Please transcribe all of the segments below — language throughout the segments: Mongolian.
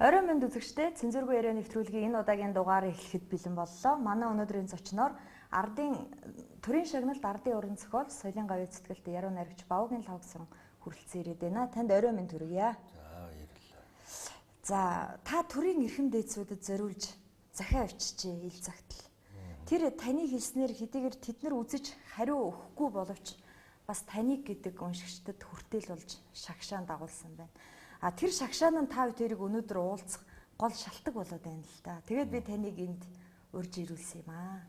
Оройн мэнд үзэгчдээ, цензургүй яриа нэвтрүүлгийн энэ удаагийн дугаар эхлэхэд бэлэн боллоо. Манай өнөөдрийн зочноор ардын төрийн шагналд ардын уран зохиол соёлын гавьяа зүтгэлт яруу найрагч Бавгийн Лхагсан хүрэлцэн ирээд байна. Танд оройн мэнд хүргье. За, баярлалаа. За, та төрийн эрхэм дээдсүүдэд зориулж захиа өчжээ ил цагтл. Тэр таны хэлснээр хэдийгээр тэд нар үзэж хариу өгөхгүй боловч бас таныг гэдэг уншигчдад хүртэл болж шагшаан дагуулсан байна. А тэр шагшаан нь та хоёрыг өнөөдөр уулзах гол шалтгаан болоод байна л да. Тэгээд би таныг энд урьж ирүүлсэн юм аа.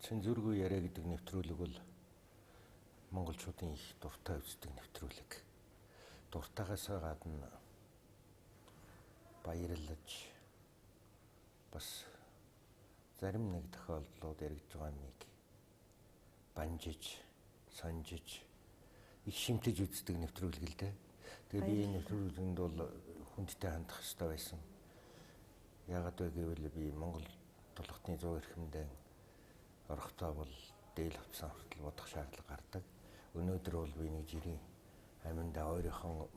Цензургүй яриа гэдэг нэвтрүүлэг бол монголчуудын их дуртай үздэг нэвтрүүлэг. Дуртайгаас гадна баярлаж бас зарим нэг тохиолдлууд яригдж байгаа юмыг банжиж, сонжиж, их шимтэж үздэг нэвтрүүлэг л дээ. Тэгээ би энэ нэвтрүүлгэнд бол хүндтэй хандах ёстой байсан. Яагаад вэ гэвэл би Монгол толготны 100 эрхэмдэн орохдоо бол дээл авсан хүртэл бодох шаардлага гардаг. Өнөөдөр бол би нэг жирийн аминдаа ойрхон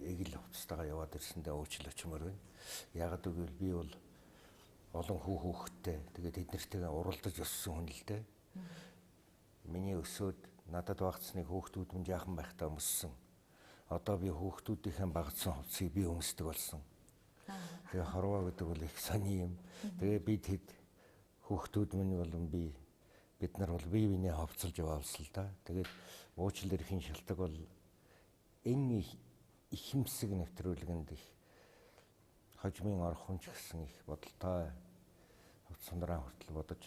эгэл хувцастайгаа яваад ирсэндээ уучлал очимоор байна. Яагаад гэвэл би бол олон хүү хүүхэдтэй, тэгээд тэд нартэйгээ уралдаж өссөн хүн л дээ. Миний өсөөд надад багцсныг хүүхдүүд минь жаахан байхдаа өмссөн. Одоо би хүүхдүүдийнхээ багцсан хувцсыг би өмсдөг болсон. Тэгээ хорвоо гэдэг бол их сони юм. Тэгээ би тэд хүүхдүүд минь болон би бид нар бол бие биенээ хувцалж яваалсан л да. Тэгээд уучлал эрхийн шалтгаан бол энэ ихэмсэг нэвтрүүлгэнд их хожмын орох хүн ч гэсэн их бодолтой хувцас сандраа хүртэл бодож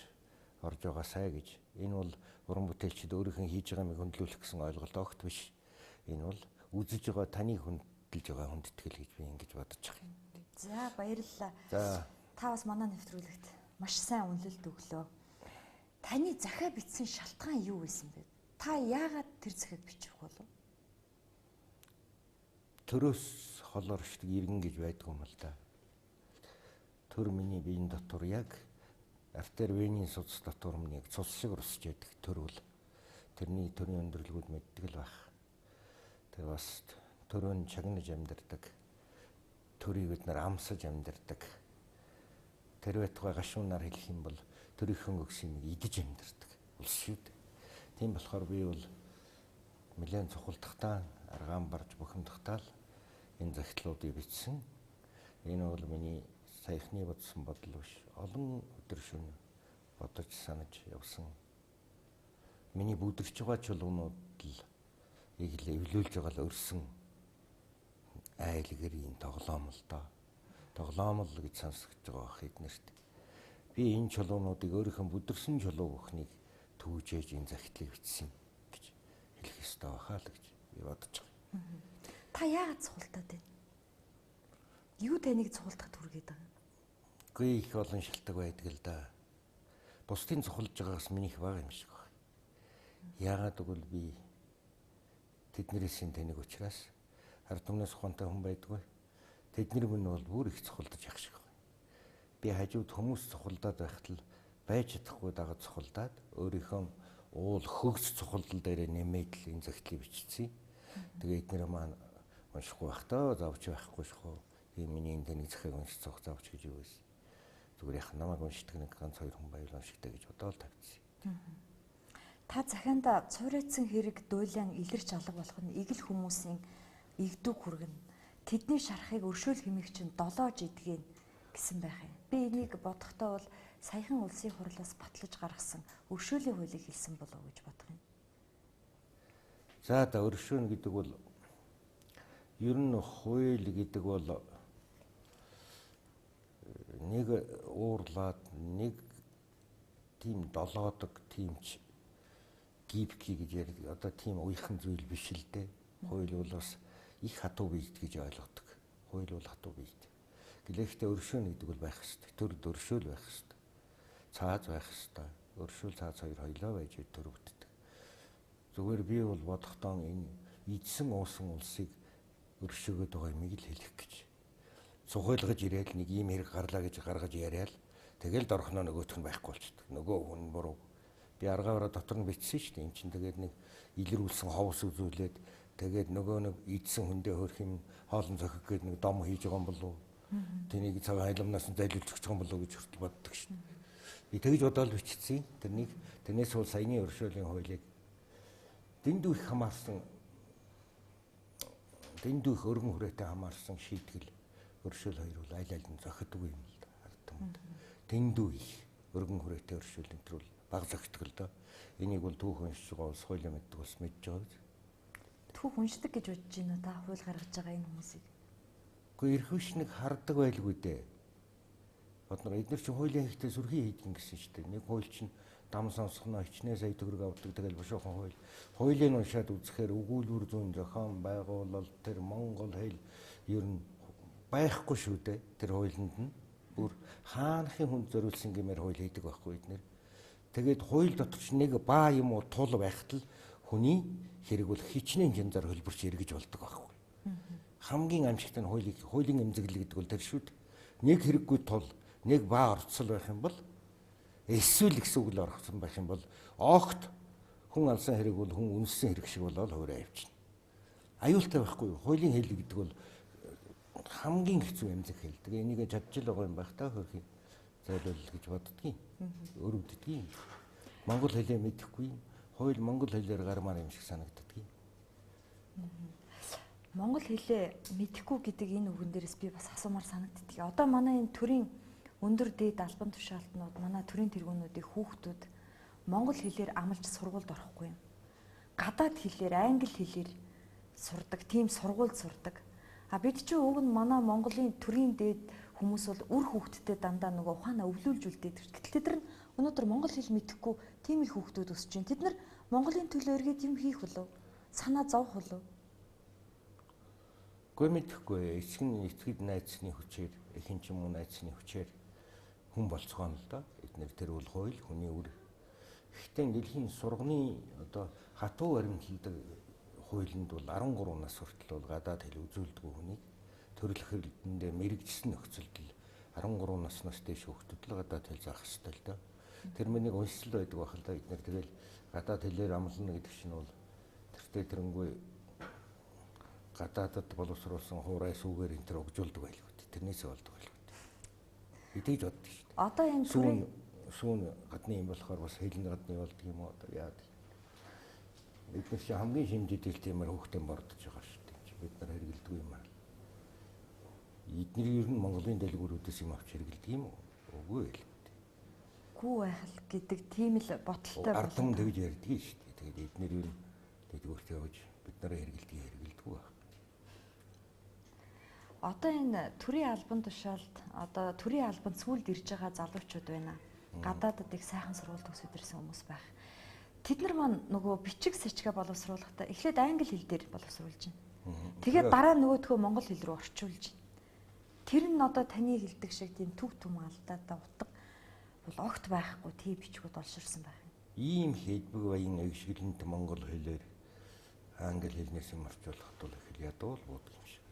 орж байгаасай гэж. Энэ бол уран бүтээлчид өөрийнх нь хийж байгаа юмыг хөндлүүлэх гэсэн ойлголт огт биш. Энэ бол үзэж байгаа таныг хүндэлж байгаа хүндэтгэл гэж би ингэж бодож байгаа юм. За, баярлалаа. За, та бас манай нэвтрүүлэгт маш сайн үнэлэлт өглөө. Таны захиа бичсэн шалтгаан юу байсан бэ? Та яагаад тэр захиаг бичих болов? Төрөөс хол оршдог иргэн гэж байдгүй юм л да. Төр миний биеийн дотор яг артер венийн судас дотор минь яг цус шиг русч яадаг төр бол тэрний төрийн өндөрлгүүд мэддэг л байх. Тэр бас төрөө нь чагнаж амьдардаг. Төрийг бид нар амсаж амьдардаг. Тэр байтугай гашуунаар хэлэх юм бол төрийнхөө өгсөн юм идэж амьдардаг улс шүү дээ. Тийм болохоор би бол нэлээд цухалдахтаа аргаан барж бухимдахтаа л энэ захидлуудыг бичсэн. Энэ бол миний саяхны бодсон бодол биш. Олон өдөр шөнө бодож санаж явсан. Миний бүдэрч байгаа чулуунууд л ийг л эвлүүлж байгаа л өрсөн айл гэрийн тоглоом л доо. Тоглоом л гэж сонсогдож байгаа бах эднэрт. Би энэ чулуунуудыг өөрийнхөө бүдэрсэн чулуу бүхнийг түүжээж энэ захидлыг бичсэн гэж хэлэх ёстой байхаа л гэж би бодож байгаа. Та яагаад цухалдаад байна? Юу таныг цухалдахад хүргээд байгаа юм? Үгүй, их олон шалтгаан байдаг л да. Бусдын цухалж байгаагаас миний их бага юм шиг байна. Яагаад гэвэл би тэднэрээс нь таних учраас ард түмнээс ухаантай хүн байдгүй. Тэдний мөн бол бүр их цухалдаж явах шиг байна. Би хажууд хүмүүс цухалдаад байхад л байж чадахгүй дагаад цухалдаад өөрийнхөө уул хөгс цухалдал дээрээ нэмээд л энэ захидлыг бичсэн. Тэгээ эднэр маань уншихгүй байх таа, завч байхгүй шахуу. Тийм миний энэ тэнэг захиаг уншиж цух завч гэж юу байсан. Зүгээр яг намайг уншдаг нэг ганц хоёр хүн байвал уншигтай гэж бодоол тавьчихсан. Та захианда цуврайцсан хэрэг дуйлан илэрч алга болох нь эгэл хүмүүсийн игдүү хүргэн. Тэдний шарахыг өршөөл хэмээх чинь долоож идгэн гэсэн байх юм. Би энийг бодохдоо бол саяхан улсын хурлаас батлаж гаргасан өршөөлийн хуулийг хэлсэн болов уу гэж бодох юм. За да, өршөөн гэдэг бол ер нь хууль гэдэг бол нэг уурлаад нэг тийм долоодог тиймч гибки гэж ярьдаг. Одоо тийм уяхан зүйл биш л дээ. Хууль бол бас их хатуу бийд гэж ойлгодог. Хууль бол хатуу бийд. Гэлээхдээ өршөөн гэдэг бол байх ёстой. Төрд өршөөл байх ёстой. Цааз байх ёстой. Өршөөл цааз хоёр хоёлоо байж төр бүтдэг. Зүгээр би бол бодохдоо энэ эдсэн уусан улсыг өршөөгöd байгаа юмыг л хэлэх гэж. Цухайлгаж ирээл нэг ийм хэрэг гарлаа гэж гаргаж яриад тэгэл дорхноо нөгөөх нь байхгүй болчдөг. Нөгөө хүн буруу. Би аргаараа дотор нь бичсэн шүү дээ. Энд чинь тэгээд нэг илрүүлсэн ховс үзүүлээд Тэгээд нөгөө нэг идсэн хүндээ хөрх юм хоолн зохих гээд нэг дом хийж байгаа юм болов уу? Тэнийг цагаан хайламнаас нь зайлуулж өгч байгаа юм болов уу гэж хүртэл боддог шүү дээ. Би тэгж бодоол бичсэн. Тэрнийг тэрнээс бол саяны өршөөлийн хуулийг дэндүү их хамаарсан, дэндүү их өргөн хүрээтэй хамаарсан шийтгэл өршөөл хоёр бол аль аль нь зохидог юм л да. Ард түмэнд. Дэндүү их өргөн хүрээтэй өршөөл энэ төр бол баг зохидог л доо. Энийг бол түүх уншиж байгаа улс хуулийн мэддэг бас мэдж байгаа биз. Түүх уншдаг гэж бодож байна уу та хууль гаргаж байгаа энэ хүмүүсийг? Гэхдээ эрх биш нэг хардаг байлгүй дээ. Боднор эдгээр чинь хуулийн хийхдээ сүрхий хийдгэн гэсэн шүү дээ. Нэг хууль чинь дам сонсгоно хичнээн сая төгрөг авдаг, тэгэл бушуухан хууль. Хуулийг уншаад үзэхээр өгүүлбэр зүйн зохион байгуулалт тэр монгол хэл ер нь байхгүй шүү дээ. Тэр хуулинд нь бүр хаанхын хүнд зориулсан гэмээр хууль хийдэг байхгүй эднэр. Тэгээд хууль дотор ч нэг баа юм уу тул байхад л хүний хэрэг бол хичнээн хянзаар хөлбөрч эргэж болдог байхгүй. Хамгийн амжилттай нь хуулийг хуулийн эмзэглэл гэдэг бол тэр шүү дээ. Нэг хэрэггүй тул нэг баа орцол байх юм бол эсвэл гэсэн үг л орцсон байх юм бол огт хүн алсан хэрэг бол хүн үнссэн хэрэг шиг болоод хуурай явчихна. Аюултай байхгүй юу? Хуулийн хэл гэдэг бол хамгийн хэцүү эмзэг хэл. Тэгээ энийг чадчих л байгаа юм байх та хөрхий зайлуул гэж боддгийн. Өрөвддгийн. Монгол хэлээ мэдэхгүй. Хууль монгол хэлээр гармаар юм шиг санагддгийн. Монгол хэлээ мэдэхгүй гэдэг энэ үгэн дээрээс би бас асуумар санагддаг. Одоо манай энэ төрийн өндөр дээд албан тушаалтнууд, манай төрийн тэргүүнүүдийн хүүхдүүд монгол хэлээр амлж сургуульд орохгүй юм. Гадаад хэлээр, англи хэлээр сурдаг, тийм сургуульд сурдаг. А бид чинь уг нь манай Монголын төрийн дээд хүмүүс бол үр хүүхдтэй дандаа нөгөө ухаанаа өвлүүлж үлдээдэг. Гэтэл тэд нар өнөөдөр монгол хэл мэдэхгүй тийм их хүүхдүүд өсөж байна. Тэд нар Монголын төлөө эргээд юм хийх болов? Санаа зовх болов? Үгүй мэдэхгүй. Эцэг нь эцгэд найзсны хүчээр, эхэн ч юм уу найзсны хүчээр хүн болцгооно л доо. Эднэр тэр бол хууль, хүний үр. Гэхдээ дэлхийн сурганы одоо хатуу баримталдаг хуулинд бол 13 нас хүртэл бол гадаад хэл үзүүлдэг хүнийг төрөлх хэрэгтэндээ мэрэгжсэн нөхцөлд л 13 наснаас дээш хүүхдүүд л гадаад хэл заах ёстой л доо. Тэр миний уншил байдаг байх л да. Эднэр тэгэл гадаад хэлээр амлана гэдэг чинь бол тэртээ тэрнгүй гадаадад боловсруулсан хуурай сүүгээр энэ төр угжуулдаг байлгүй. Тэрнээсээ болдог байлгүй. Итгэж боддог шүү дээ. Одоо энэ төрийн сүүн гадны юм болохоор бас хэлний гадны болдог юм уу одоо яа. Бид нар чинь хамгийн шимжидэл тиймэр хүүхдэн бордож байгаа шүү дээ. Бид нар хэрэгэлдэг юм аа. Эдгээр ер нь Монголын дэлгүүрүүдээс юм авч хэрэгэлдэг юм уу? Үгүй л. Гүү байх л гэдэг тийм л бодолтой ард түмэн тэгж ярьдгийг шүү дээ. Тэгээд эднэр ер нь дэлгүүрт явж бид нараа хэрэгэлдэг байх. Одоо энэ төрийн албан тушаалд одоо төрийн албанд сүүлд ирж байгаа залуучууд байна. Гадаадад их сайхан сургууль төгсөд ирсэн хүмүүс байх. Тэд нар маань нөгөө бичиг сачгаа боловсруулахдаа эхлээд англи хэл дээр боловсруулж байна. Тэгээд дараа нөгөөдхөө монгол хэл рүү орчуулж байна. Тэр нь одоо таны хэлдэг шиг тийм төг түм алдаатай утга бол огт байхгүй тий бичгүүд олширсан байх юм. Ийм хэлбэг баян эгшгэлэнт монгол хэлээр англи хэлнээс юм орчуулахад бол их л ядуул буудаг юм шиг.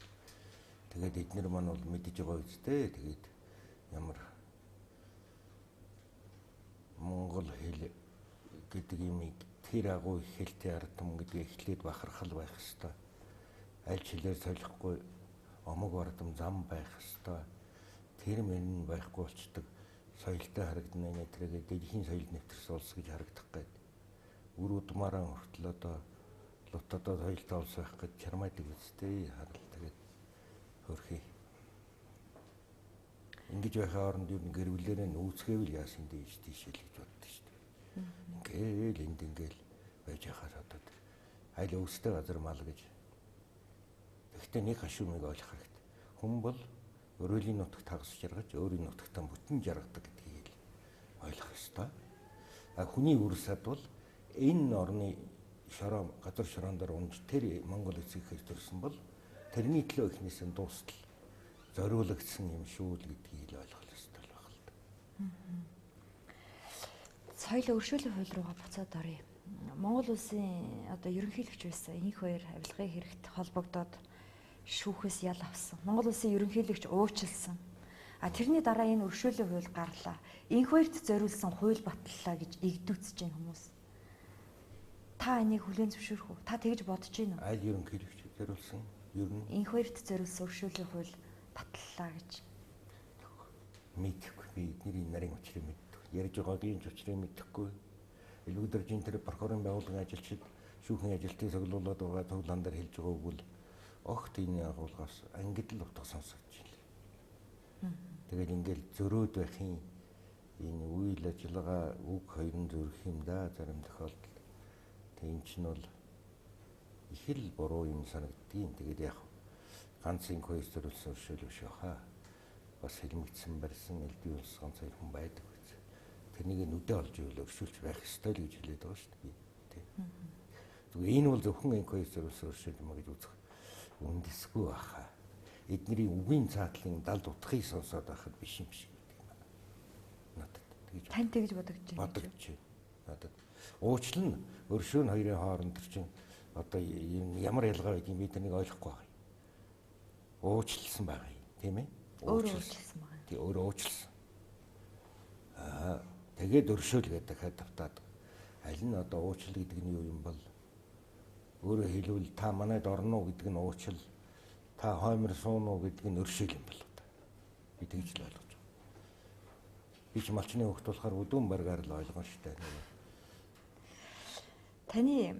Тэгээд эднэр маань бол мэдэж байгаа үстэй. Тэгээд ямар монгол хэл гэдэг юмыг тэр агуу их хэлтэй ард түмэн гэдгийг эхлээд бахархал байх ёстой. Аль ч хэлээр солихгүй омог бардам зам байх ёстой. Тэр мэн байхгүй болчдөг. Соёлтой харагдана нэ тэргээ дэлхийн соёлд нэвтэрсэн улс гэж харагдах гээд. Үр удмаараа хүртэл одоо лутадаа соёлтой улс байх гэж чармайдаг үстэй харал тэгээд хөрхий. Ингэж байхын оронд ер нь гэр бүлээрээ нүүцгээвэл яасан дээш тийшэл гэж боддог шүү дээ. Ингээл энд ингээл байж байхаар одоо тэр аль өвстэй газар мал гэж. Гэхдээ нэг хашуумыг ойлгох хэрэгтэй. Хүн бол өрөөлийн нутагт хагас жаргаж, өөрийн нутагтаа бүтэн жаргадаг гэдгийг ойлгох ёстой. А хүний үр сад бол энэ орны шороо газар шороон дээр унж тэр Монгол эцэг ихээр төрсөн бол тэрний төлөө эхнээс нь дуустал зориулагдсан юм шүү л гэдгийг ойлгох ёстой байх л та. Соёл өршөөлийн хууль руугаа буцаад оръё. Монгол улсын одоо ерөнхийлөгч байсан инх хоёр авилгын хэрэгт холбогдоод шүүхээс ял авсан. Монгол улсын ерөнхийлөгч уучлсан. А тэрний дараа энэ өршөөлийн хууль гарлаа. Инх хоёрт зориулсан хууль баталлаа гэж игдүүцэж байна хүмүүс. Та энийг хүлээн зөвшөөрөх үү? Та тэгж бодож байна уу? Аль ерөнхийлөгч зориулсан? Ер нь инх хоёрт зориулсан өршөөлийн хууль баталлаа гэж. Мэдэхгүй, би эдний нарийн учрыг мэддэг. Ярьж байгаагийн ч учрыг мэдэхгүй. Элбэг дөржийн тэр прокурорын байгууллагын ажилчид шүүхийн ажилтныг цуглуулад байгаа цуглаан дээр хэлж байгаа үг бол огт энэ агуулгаас ангид л утга сонсогдож байна. Тэгэл ингээл зөрөөд байх юм энэ үйл ажиллагаа үг хоёр нь зөрөх юм да зарим тохиолдолд. Тэг эн чинь бол их л буруу юм санагддгийн. Тэгээд яг ганц инх хоёр зориулсан өршөөл биш баха. Бас хэлмэгдсэн барьсан элдвийн улс ганц хоёр хүн байдаг биз. Тэрнийг нүдэ олж ивэл өршөөлч байх ёстой л гэж хэлээд байгаа шүү дээ би. Тэ. Зүгээр энэ бол зөвхөн инх хоёр зориулсан өршөөл юм а гэж үзэх үндэсгүй баха. Эдний үгийн цаатлын далд утгыг сонсоод байхад биш юм шиг гэдэг юм. Надад тэгж. Тань тэгж бодогдож байна. Бодогдож байна. Надад уучлал нь өршөөн хоёрын хооронд төр чинь одоо ямар ялгаа байдгийг би тэрнийг ойлгохгүй байгаа юм. Уучлсан байгаа юм, тийм ээ? Уучлсан байгаа. Тий, өөрөө уучлсан. Аа, тэгээд өршөөл гэдэг дахиад тавтаад аль нь одоо уучлал гэдэг нь юу юм бол өөрөөр хэлбэл та манайд орно уу гэдэг нь уучлал, та хоймор сууна уу гэдэг нь өршөөл юм бол одоо. Би тэгж л ойлгож байгаа. Би ч малчны хөвгт болохоор өдүүн баргаар л ойлгоно шүү дээ. Таны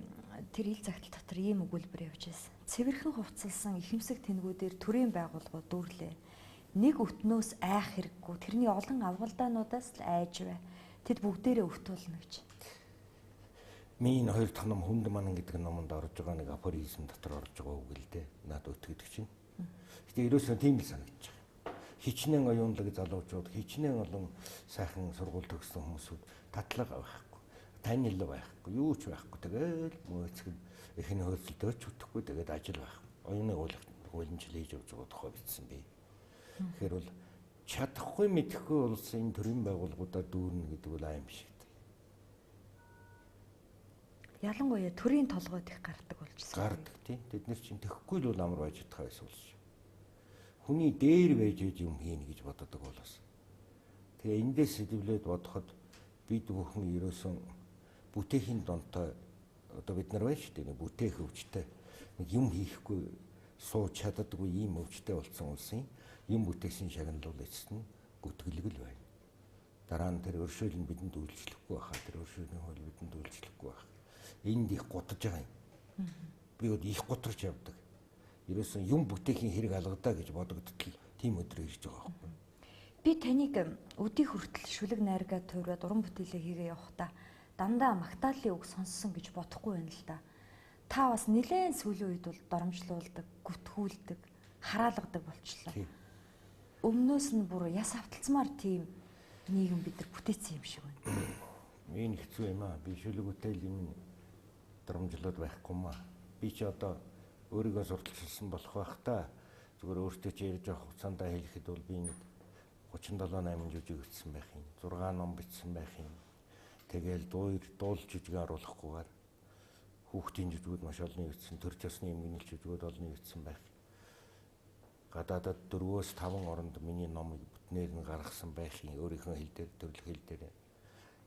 тэр ил загтал дотор ийм өгүүлбэр явж байсан. Цэвэрхэн хувцалсан ихэмсэг тэнгүүдээр төрийн байгууллагууд дүүрлээ. Нэг өтнөөс айх хэрэггүй. Тэрний олон авгалдаануудаас л айж бай. Тэд бүгдээрээ өвтүүлнэ гэж. Миний энэ хоёр дахь ном Хүнд манан гэдэг номонд орж байгаа нэг афоризм дотор орж байгаа үг л дээ. Наад өт гэдэг чинь. Гэтэ ерөөсөө тийм л санагдаж байгаа. Хичнээн оюунлаг залуучууд, хичнээн олон сайхан сургууль төгссөн хүмүүсүүд татлага байхгүй, танил байхгүй, юу ч байхгүй. Тэгэл мөөцгөн эхний хөөцөлдөө ч үтэхгүй, тэгээд ажил байхгүй. Оюуны хууламжил хийж явж байгаа тухай бичсэн би. Тэгэхээр бол чадахгүй мэдэхгүй улс энэ төрийн байгууллагуудаар дүүрнэ гэдэг бол аим шиг. Ялангуяа төрийн толгойд их гардаг болчихсон. Гардаг тийм. Тэд нар чинь тэхгүй л бол амар байж чадах байсан улс. Хүний дээр байж юм хийнэ гэж боддог болоос. Тэгээ эндээс сэдвлээд бодоход бид бүхэн ерөөсөн бүтээхийн донтой одоо бид нар байна шүү дээ. Нэг бүтээх өвчтэй нэг юм хийхгүй сууж чаддаггүй ийм өвчтэй болсон улсын юм бүтээсэн шагналуул эцэст нь гүтгэлэг л байна. Дараа нь тэр өршөөл нь бидэнд үйлчлэхгүй байхаа. Тэр өршөөлийн хууль бидэнд үйлчлэхгүй байх. Энд их гутаж байгаа юм. Би бол их гутарч явдаг. Ерөөсөн юм бүтээхийн хэрэг алгадаа гэж бодогдтол тийм өдөр ирж байгаа байхгүй. Би таныг өдий хүртэл шүлэг найргаа туураад уран бүтээлээ хийгээ явахдаа дандаа магтаалын үг сонссон гэж бодохгүй байна л да. Та бас нэлээд сүүлийн үед бол доромжлуулдаг, гүтгүүлдэг, хараалгадаг болчлоо. Өмнөөс нь бүр яс авталцмаар тийм нийгэм бид нар бүтээсэн юм шиг байна. Энэ хэцүү юм аа. Би шүлэг бүтээл юм доромжлоод байхгүй маа. Би чи одоо өөрийгөө сурталчилсан болох байх та. Зүгээр өөртөө чи ярьж явах хугацаанд хэлэхэд бол би нэг 37 8 жүжиг бичсэн байх юм. 6 ном бичсэн байх юм. Тэгэл дуул жүжиг оруулахгүйгээр хүүхдийн жүжигүүд маш олон бичсэн, төр зөсний эмгэнэл жүжигүүд олон бичсэн байх. Гадаадад 4-5 оронд миний номыг бүтнээр нь гаргасан байх юм. Өөрийнхөө хэл дээр, төрөлх хэл дээр.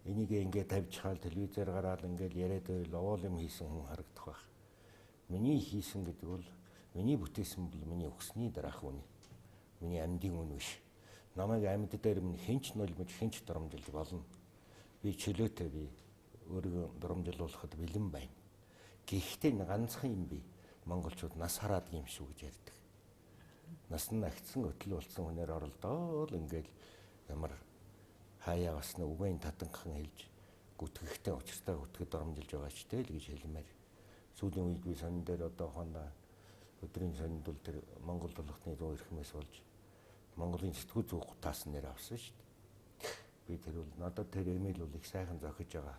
Энийг ингээд тавьчихаал телевизээр гараад ингээд яриад байвал овоол юм хийсэн хүн харагдах байх. Миний хийсэн гэдэг бол миний бүтээсэн бол миний өгсний дараах үн. Миний амьдын үн биш. Намайг амьд дээр минь хинч нулимж хинч доромжилж болно. Би чөлөөтэй, би өөрийгөө доромжилуулахад бэлэн байна. Гэхдээ ганцхан юм би монголчууд нас хараадаг юм шүү гэж ярьдаг. Нас нь агцсан өтөл болсон хүнээр оролдоол ингээд ямар хаяа бас нэг үгэн татанхан хэлж гүтгэхтэй учиртай гүтгэд доромжилж байгаа ч тэл гэж хэлмээр. Сүүлийн үед би сонин дээр одоо хоноо өдрийн сонинд бол тэр Монгол толготны 100 эрхмээс болж Монголын сэтгүүл зүүх гутаас нэр авсан шүү дээ. Би тэр бол надад тэр эмэйл бол их сайхан зохиж байгаа.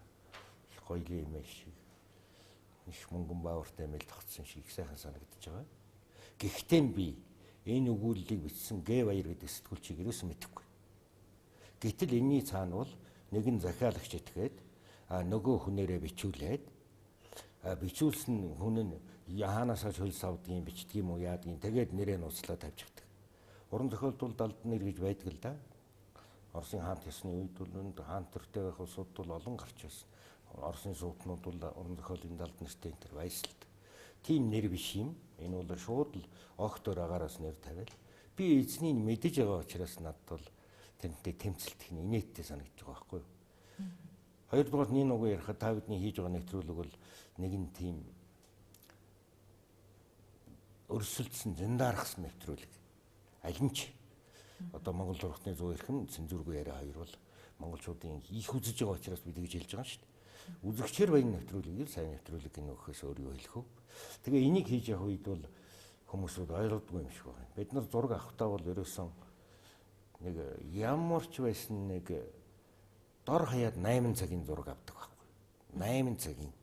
Их гоёлын эмэйл шиг. Их мөнгөн баавартай эмэйл тогтсон шиг их сайхан санагдаж байгаа. Гэхдээ би энэ өгүүллийг бичсэн Г баяр гэдэг сэтгүүлчийг ерөөсөн мэдэхгүй. Гэтэл энэний цаана бол нэгэн захиалагч этгээд нөгөө хүнээрээ бичүүлээд бичүүлсэн хүн нь хаанаас хөлс авдгийг бичдэг юм уу яадгийг тэгээд нэрээ нууцлаа тавьчихдаг. Уран зохиолд бол далд нэр гэж байдаг л да. Оросын хаант ясны үед бол хаан төртэй байх улсууд бол олон гарч байсан. Оросын суутнууд бол уран зохиолын далд нэртэй энэ төр байсан л. Тийм нэр биш юм. Энэ бол шууд л огтор агаараас нэр тавиал. Би эзнийг мэдэж байгаа учраас надад бол тэрнтэй тэмцэлтэх нь инээдтэй санагдаж байгаа байхгүй юу. Хоёрдугаар нэг нүгөө ярихад та бидний хийж байгаа нэвтрүүлэг бол нэгэн тийм өрсөлдсөн зэндархсан нэвтрүүлэг. Аль нь ч одоо Монгол зурагтны 100 эрхэм цензургүй яриа хоёр бол монголчуудын их үзэж байгаа учраас би тэгж хэлж байгаа шүү дээ. Үзэгчээр баян нэвтрүүлгийг сайн нэвтрүүлэг гэнэ өгөхөөс өөр юу хэлэх вэ? Тэгээ энийг хийж явах үед бол хүмүүсүүд ойлгодгүй юм шиг байна. Бид нар зураг авахдаа бол ерөөсөн нэг ямар ч байсан нэг дор хаяад 8 цагийн зураг авдаг байхгүй. 8 цагийн.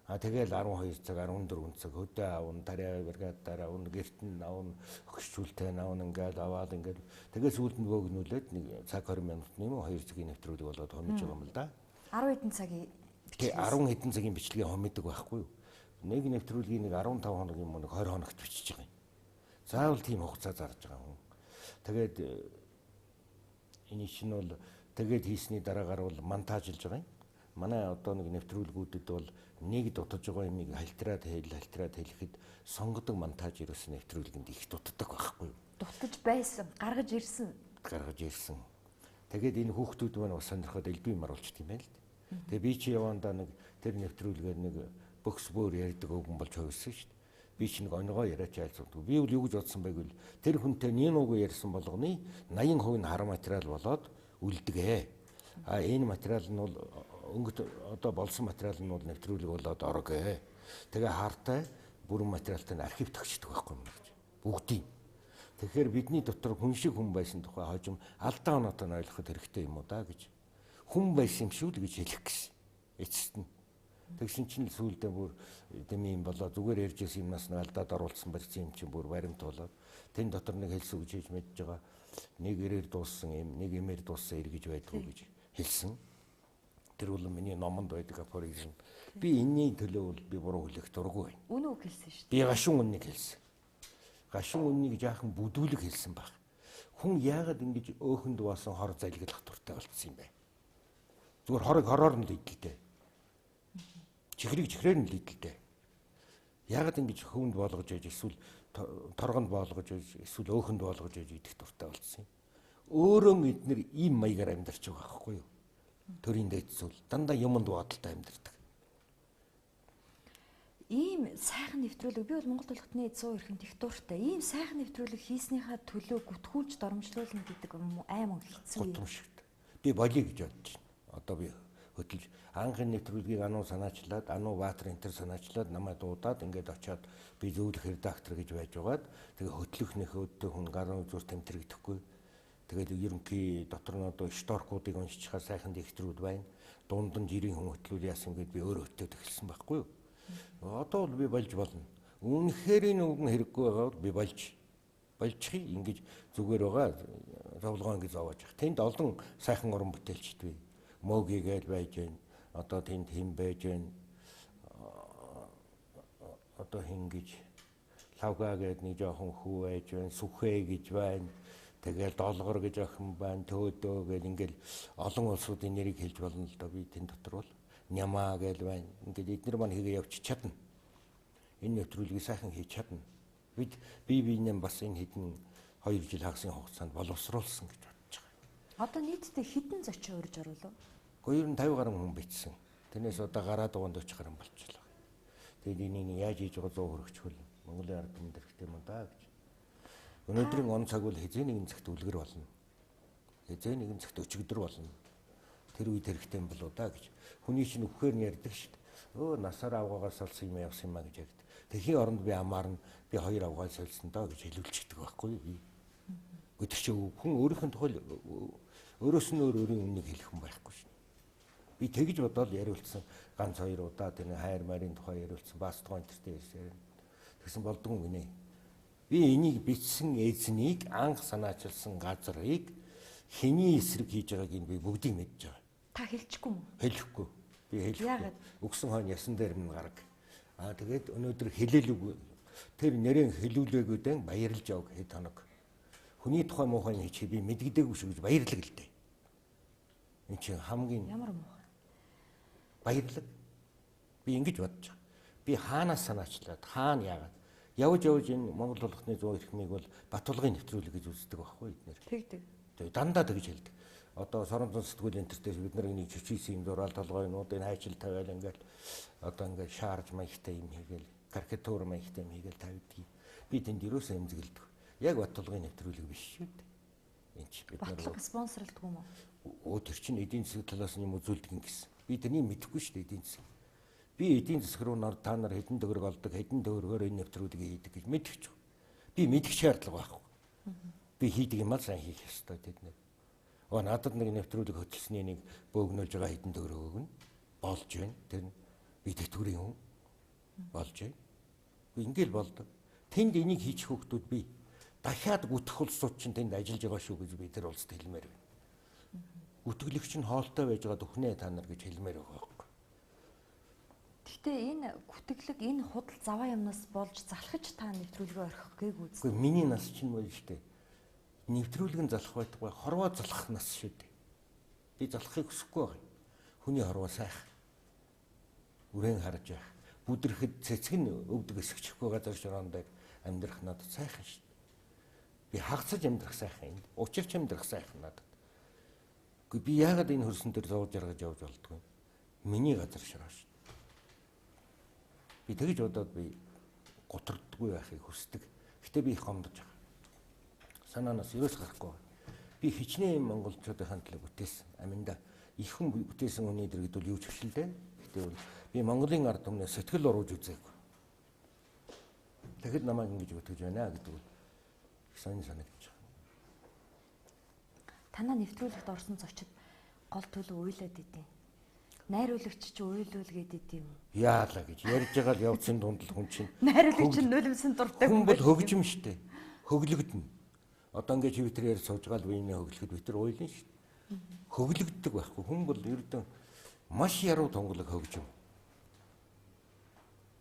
А тэгэл 12 цаг, 14 цаг хөдөө авна, тариа бригадаар авна, гэрт нь авна, өгчүүлтэй авна, ингээл аваад ингээл тэгээ сүүлд нь бөөгнүүлээд нэг цаг 20 минутны юм уу 2 цагийн нэвтрүүлэг болоод хомиж байгаа юм л да. 10 хэдэн цагийн бичлэг. 10 хэдэн цагийн бичлэгээ хомидог байхгүй юу? Нэг нэвтрүүлгийг нэг 15 хоног юм уу нэг 20 хоногт бичиж байгаа юм. Заавал тийм хугацаа зарж байгаа хүн. Тэгээд энэ чинь бол тэгээд хийсний дараагаар бол монтажлж байгаа юм. Манай одоо нэг нэвтрүүлгүүдэд бол нэг дутаж байгаа юмыг хальтраад хэлэхэд сонгодог монтаж ерөөс нэвтрүүлгэнд их дутдаг байхгүй юу? Дутаж байсан, гаргаж ирсэн. Гаргаж ирсэн. Тэгээд энэ хүүхдүүд маань бас сонирхоод элбэг маруулчихдаг юм байна л дээ. Тэгээ би чи явандаа нэг тэр нэвтрүүлгээр нэг бөхс бөөр ярьдаг өвгөн болж хувирсан шүү дээ. Би чи нэг онигоо яриач айлцдаг. Би бол юу гэж бодсон байг вэ? Тэр хүнтэй нэг нуугүй ярьсан болгоны 80% нь хар материал болоод үлдэгэ. А энэ материал нь бол өнгөт одоо болсон материал нь бол нэвтрүүлэг болоод орог. Тэгээ хаартай бүрэн материалтай нь архив тогтчихдаг байхгүй юм гэж. Бүгдийг. Тэгэхээр бидний дотор хүн шиг хүн байсан тухай хожим алдаа оноотой нь ойлгоход хэрэгтэй юм уу да гэж. Хүн байсан юм шүү л гэж хэлэх гэсэн. Эцэст нь. Тэгсэн чинь сүүлдээ бүр дэмий юм болоо зүгээр ярьж байсан юмнаас нэг алдаад оруулсан барьсан юм чинь бүр баримт болоод тэн дотор нэг хэлсэн үг хийж мэдж байгаа. Нэг ирээр дууссан юм, нэг эмээр дууссан эргэж байдгүй гэж хэлсэн. Тэр бол миний номонд байдаг афоризм. Би энэний төлөө бол би буруу хүлээх дургүй байна. Үнэн үг хэлсэн шүү дээ. Би гашуун үннийг хэлсэн. Гашуун үннийг жаахан бүдүүлэг хэлсэн баг. Хүн яагаад ингэж өөхөнд баасан хор залгилах дуртай болцсон юм бэ? Зүгээр хорыг хороор нь л идэлтэй. Чихрийг чихрээр нь л идэлтэй. Яагаад ингэж хөвөнд боолгож яж эсвэл торгонд боолгож яж эсвэл өөхөнд боолгож яж идэх дуртай болцсон юм. Өөрөө эднэр ийм маягаар амьдарч байгаа байхгүй юу? Төрийн дээдсүүл дандаа юмд бодолтой амьдардаг. Ийм сайхан нэвтрүүлэг би бол Монгол толготны 100 эрхэмт их дуртай. Ийм сайхан нэвтрүүлэг хийснийхаа төлөө гүтгүүлж доромжлуулна гэдэг аим хэцүү. Гутамшигт. Би болиё гэж бодож байна. Одоо би хөдөлж анхны нэвтрүүлгийг ануу санаачлаад, ануу Баатар энтер санаачлаад намайг дуудаад ингээд очиод би зөвлөх редактор гэж байж байгаад тэгээ хөтлөх нөхөдтэй хүн гарын үзүүр тэмтэрэгдэхгүй. Тэгээд ерөнхий дотор нь одоо шторкуудыг уншчихаар сайхан дэхтрүүд байна. Дунд нь жирийн хүн хөтлүүл яасан гэд би өөр хөтлөөд эхэлсэн байхгүй юу? Одоо бол би болж болно. Үнэхээр энэ үгэн хэрэггүй байгаа бол би болчихъя ингэж зүгээр байгаа. Зовлогоо ингэж зовоож явах. Тэнд олон сайхан уран бүтээлчд бий. Мөөгийгээл байж гэн. Одоо тэнд хэн байж гэн. Одоо хэн гэж лавга гээд нэг жоохон хүү байж байна. Сүхээ гэж байна. Тэгэл долгор гэж охин байна, төөдөө гэл ингээл олон улсуудын нэрийг хэлж болно л доо би тэн дотор бол нямаа гэл байна. Ингээл эднэр маань хийгээ явчих чадна. Энэ нэвтрүүлгийг сайхан хийж чадна. Бид бие биенээ бас энэ хэдэн 2 жил хагасын хугацаанд боловсруулсан гэж бодож байгаа. Одоо нийтдээ хэдэн зочин урьж оруулав? Гэхдээ ер нь 50 гаруй хүн бичсэн. Тэрнээс одоо гараад байгаа 40 гаруй болчихлоо. Тэгээд энийг яаж хийж байгаа 100 хөрөгчхөл Монголын ард түмэнд хэрэгтэй юм да гэж. Өнөөдрийн он цаг бол хэзээ нэгэн цагт үлгэр болно. Хэзээ нэгэн цагт өчигдөр болно. Тэр үед хэрэгтэй юм болоо да гэж. Хүний чинь үхэхээр нь ярьдаг шүү дээ. Өө насаар авгаагаар салсан юм явсан юм а гэж ярьдаг. Тэхийн оронд би амаарна би хоёр авгаа сольсон доо гэж хэлүүлчихдэг байхгүй юу би. Гэхдээ чи хүн өөрийнх нь тухай өөрөөс нь өөр өөрийн үннийг хэлэх хүн байхгүй шин. Би тэгж бодоод яриулсан ганц хоёр удаа тэр хайр марийн тухай яриулсан бас тухайн тэртээ ярьсан. Тэгсэн болдгоо гинэ. Би энийг бичсэн эзнийг анх санаачилсан газрыг хэний эсрэг хийж байгааг нь би бүгдийг мэдж байгаа. Та хэлчихгүй юм уу? Хэлэхгүй. Би хэлэхгүй. Өгсөн хойно ясан дээр минь гараг. Аа тэгээд өнөөдөр хэлээлгүй. Тэр нэрэн хэлүүлээгүүдэн баярлж явг хэд хоног. Хүний тухай муухай хийчих би мэддэггүй шүү гэж баярлаг л дээ. Энд чинь хамгийн ямар муухай. Баярлаг. Би ингэж бодож байгаа. Би хаанаас санаачлаад, хаана яагаад явж явж энэ Монгол тулганы 100 эрхмийг бол Батулгын нэвтрүүлэг гэж үздэг байхгүй эднэр. Тэгдэг. Тэгээ дандаа тэгж хэлдэг. Одоо соронзон сэтгүүл энэ төр дээр бид нар энийг чичийсэн юм зураал толгойнууд энэ хайчил тавиал ингээл одоо ингээл шаарж маягтай юм хийгээл карикатур маягтай юм хийгээл тавьдаг. Би тэнд юусоо эмзэгэлдэг. Яг Батулгын нэвтрүүлэг биш шүү дээ. Энд чи бид нар Батлага спонсорлдог юм уу? Өө тэр чинь эдийн засаг талаас нь юм үзүүлдэг юм гэсэн. Би тэрнийг мэдэхгүй шүү дээ эдийн засаг. Би эдийн засаг руу та нар хэдэн төгрөг олдог, хэдэн төгрөгөөр энэ нэвтрүүлгийг хийдэг гэж мэдчих. Би мэдэх шаардлага байхгүй. Би хийдэг юм аа сайн хийх ёстой тэд нэр. Оо надад нэг нэвтрүүлэг хөтөлсөний нэг бөөгнүүлж байгаа хэдэн төгрөг өгнө. Болж байна. Тэр нь би тэтгэврийн хүн болж байна. Би ингээл болдог. Тэнд энийг хийчих хүүхдүүд би дахиад гүтэх улсууд чинь тэнд ажиллаж байгаа шүү гэж би тэр улсад хэлмээр байна. Гүтгэлэгч нь хоолтой байж байгаа дүхнээ та нар гэж хэлмээр байгаа байхгүй. Гэхдээ энэ гүтгэлэг энэ худал заваа юмнаас болж залхаж та нэвтрүүлгээ орхих гээгүй үз. Үгүй миний нас чинь болж штэ. Нэвтрүүлэг нь залах байтугай хорвоо залах нас шүү дээ. Би залахыг хүсэхгүй байгаа юм. Хүний хорвоо сайхан. Үрэн харж байх. Бүдрэхэд цэцэг нь өвдөг эсгчихгүй газар шороон дээр амьдрах надад сайхан шүү дээ. Би хагацаж амьдрах сайхан энд. Учирч амьдрах сайхан надад. Үгүй би яагаад энэ хөрсөн дээр зовж жаргаж явж болдгоо юм? Миний газар шороо шүү. Би тэгж бодоод би гутардгүй байхыг хүсдэг. Гэтэ би их гомдож байгаа. Санаанаас ерөөс гарахгүй. Би хичнээн монголчуудын төлөө бүтээсэн. Аминда их хүн бүтээсэн хүний дэр гэдвэл юу ч хөшлөлээ. Гэтэ бол би Монголын ард түмнээс сэтгэл оруулж үзээгүй. Тэгэхэд намайг ингэж бүтгэж байна гэдэг бол их сонин санагдаж байгаа. Танаа нэвтрүүлэгт орсон зочид гол төлөв уйлаад идэв. Найруулагч чи уйлуул гээд идэв юм. Яалаа гэж ярьж байгаа л явцын дунд л хүн чинь найруулагч нь нулимсан дуртай хүн бол хөгжим штэ. Хөглөгдөнө. Одоо ингэж битэр ярьж сууж байгаа л биенээ хөглөхөд битэр уйлна штэ. Хөглөгддөг байхгүй. Хүн бол ердөө маш яруу тунгалаг хөгжим.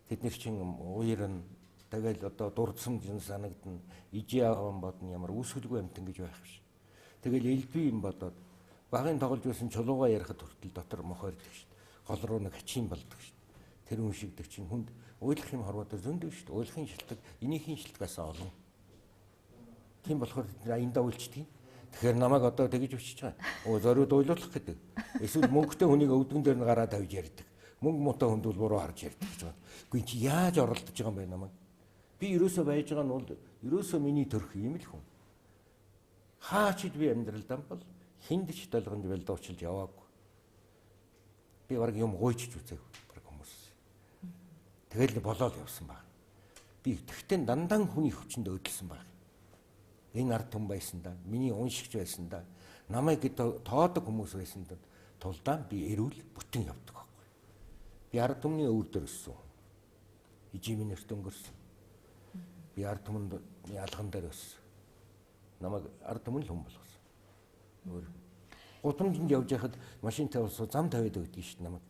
Тэд нар чинь уярна. Тэгэл одоо дурдсамж нь санагдана. Ижи аван бодно ямар үүсгэлгүй амтан гэж байх биш. Тэгэл элдвээ юм бодоод багын тоглож байсан чулуугаа ярихад хүртэл дотор мохойрдог шүү дээ. Гол руу нэг хачин болдог шүү дээ. Тэр хүн шигдэг чинь хүнд уйлах юм хорвоо дээр зөндөө шүү дээ. Уйлахын шилдэг, энийхийн шилтгээс олон. Тийм болохоор эндээ уйлчдаг юм. Тэгэхээр намайг одоо тэгж өчөж байгаа. Өө зориуд уйлуулах гэдэг. Эсвэл мөнгөтэй хүнийг өвдгөн дээр нь гараа тавьж ярьдаг. Мөнгө муутай хүнд бол буруу харж ярьдаг гэж байна. Үгүй чи яаж оролдож байгаа юм бэ намайг? Би ерөөсөө байж байгаа нь бол ерөөсөө миний төрх юм л хүн. Хаач би амьдралдаа бол хинд ч долгонд бэлдуучилж яваагүй. Би бараг юм гуйчж үзээгүй бараг хүмүүс. Тэгэл болоод явсан баг. Би тэгтэн дандан хүний хүчинд өдөлсөн баг. Энэ ард түмэн байсан да, миний уншигч байсан да, намайг тоодог хүмүүс байсан да тулдаа би эрүүл бүтэн явдаг байхгүй. Би ард түмний өвөр дээр өссөн. Ижимийн нэрт өнгөрсөн. Би ард түмэнд алган дээр өссөн. Намайг ард түмэн л хүн болгосон. Өөр гудамжинд явж байхад машинтай болсон зам тавиад өгдөг шүү дээ намайг.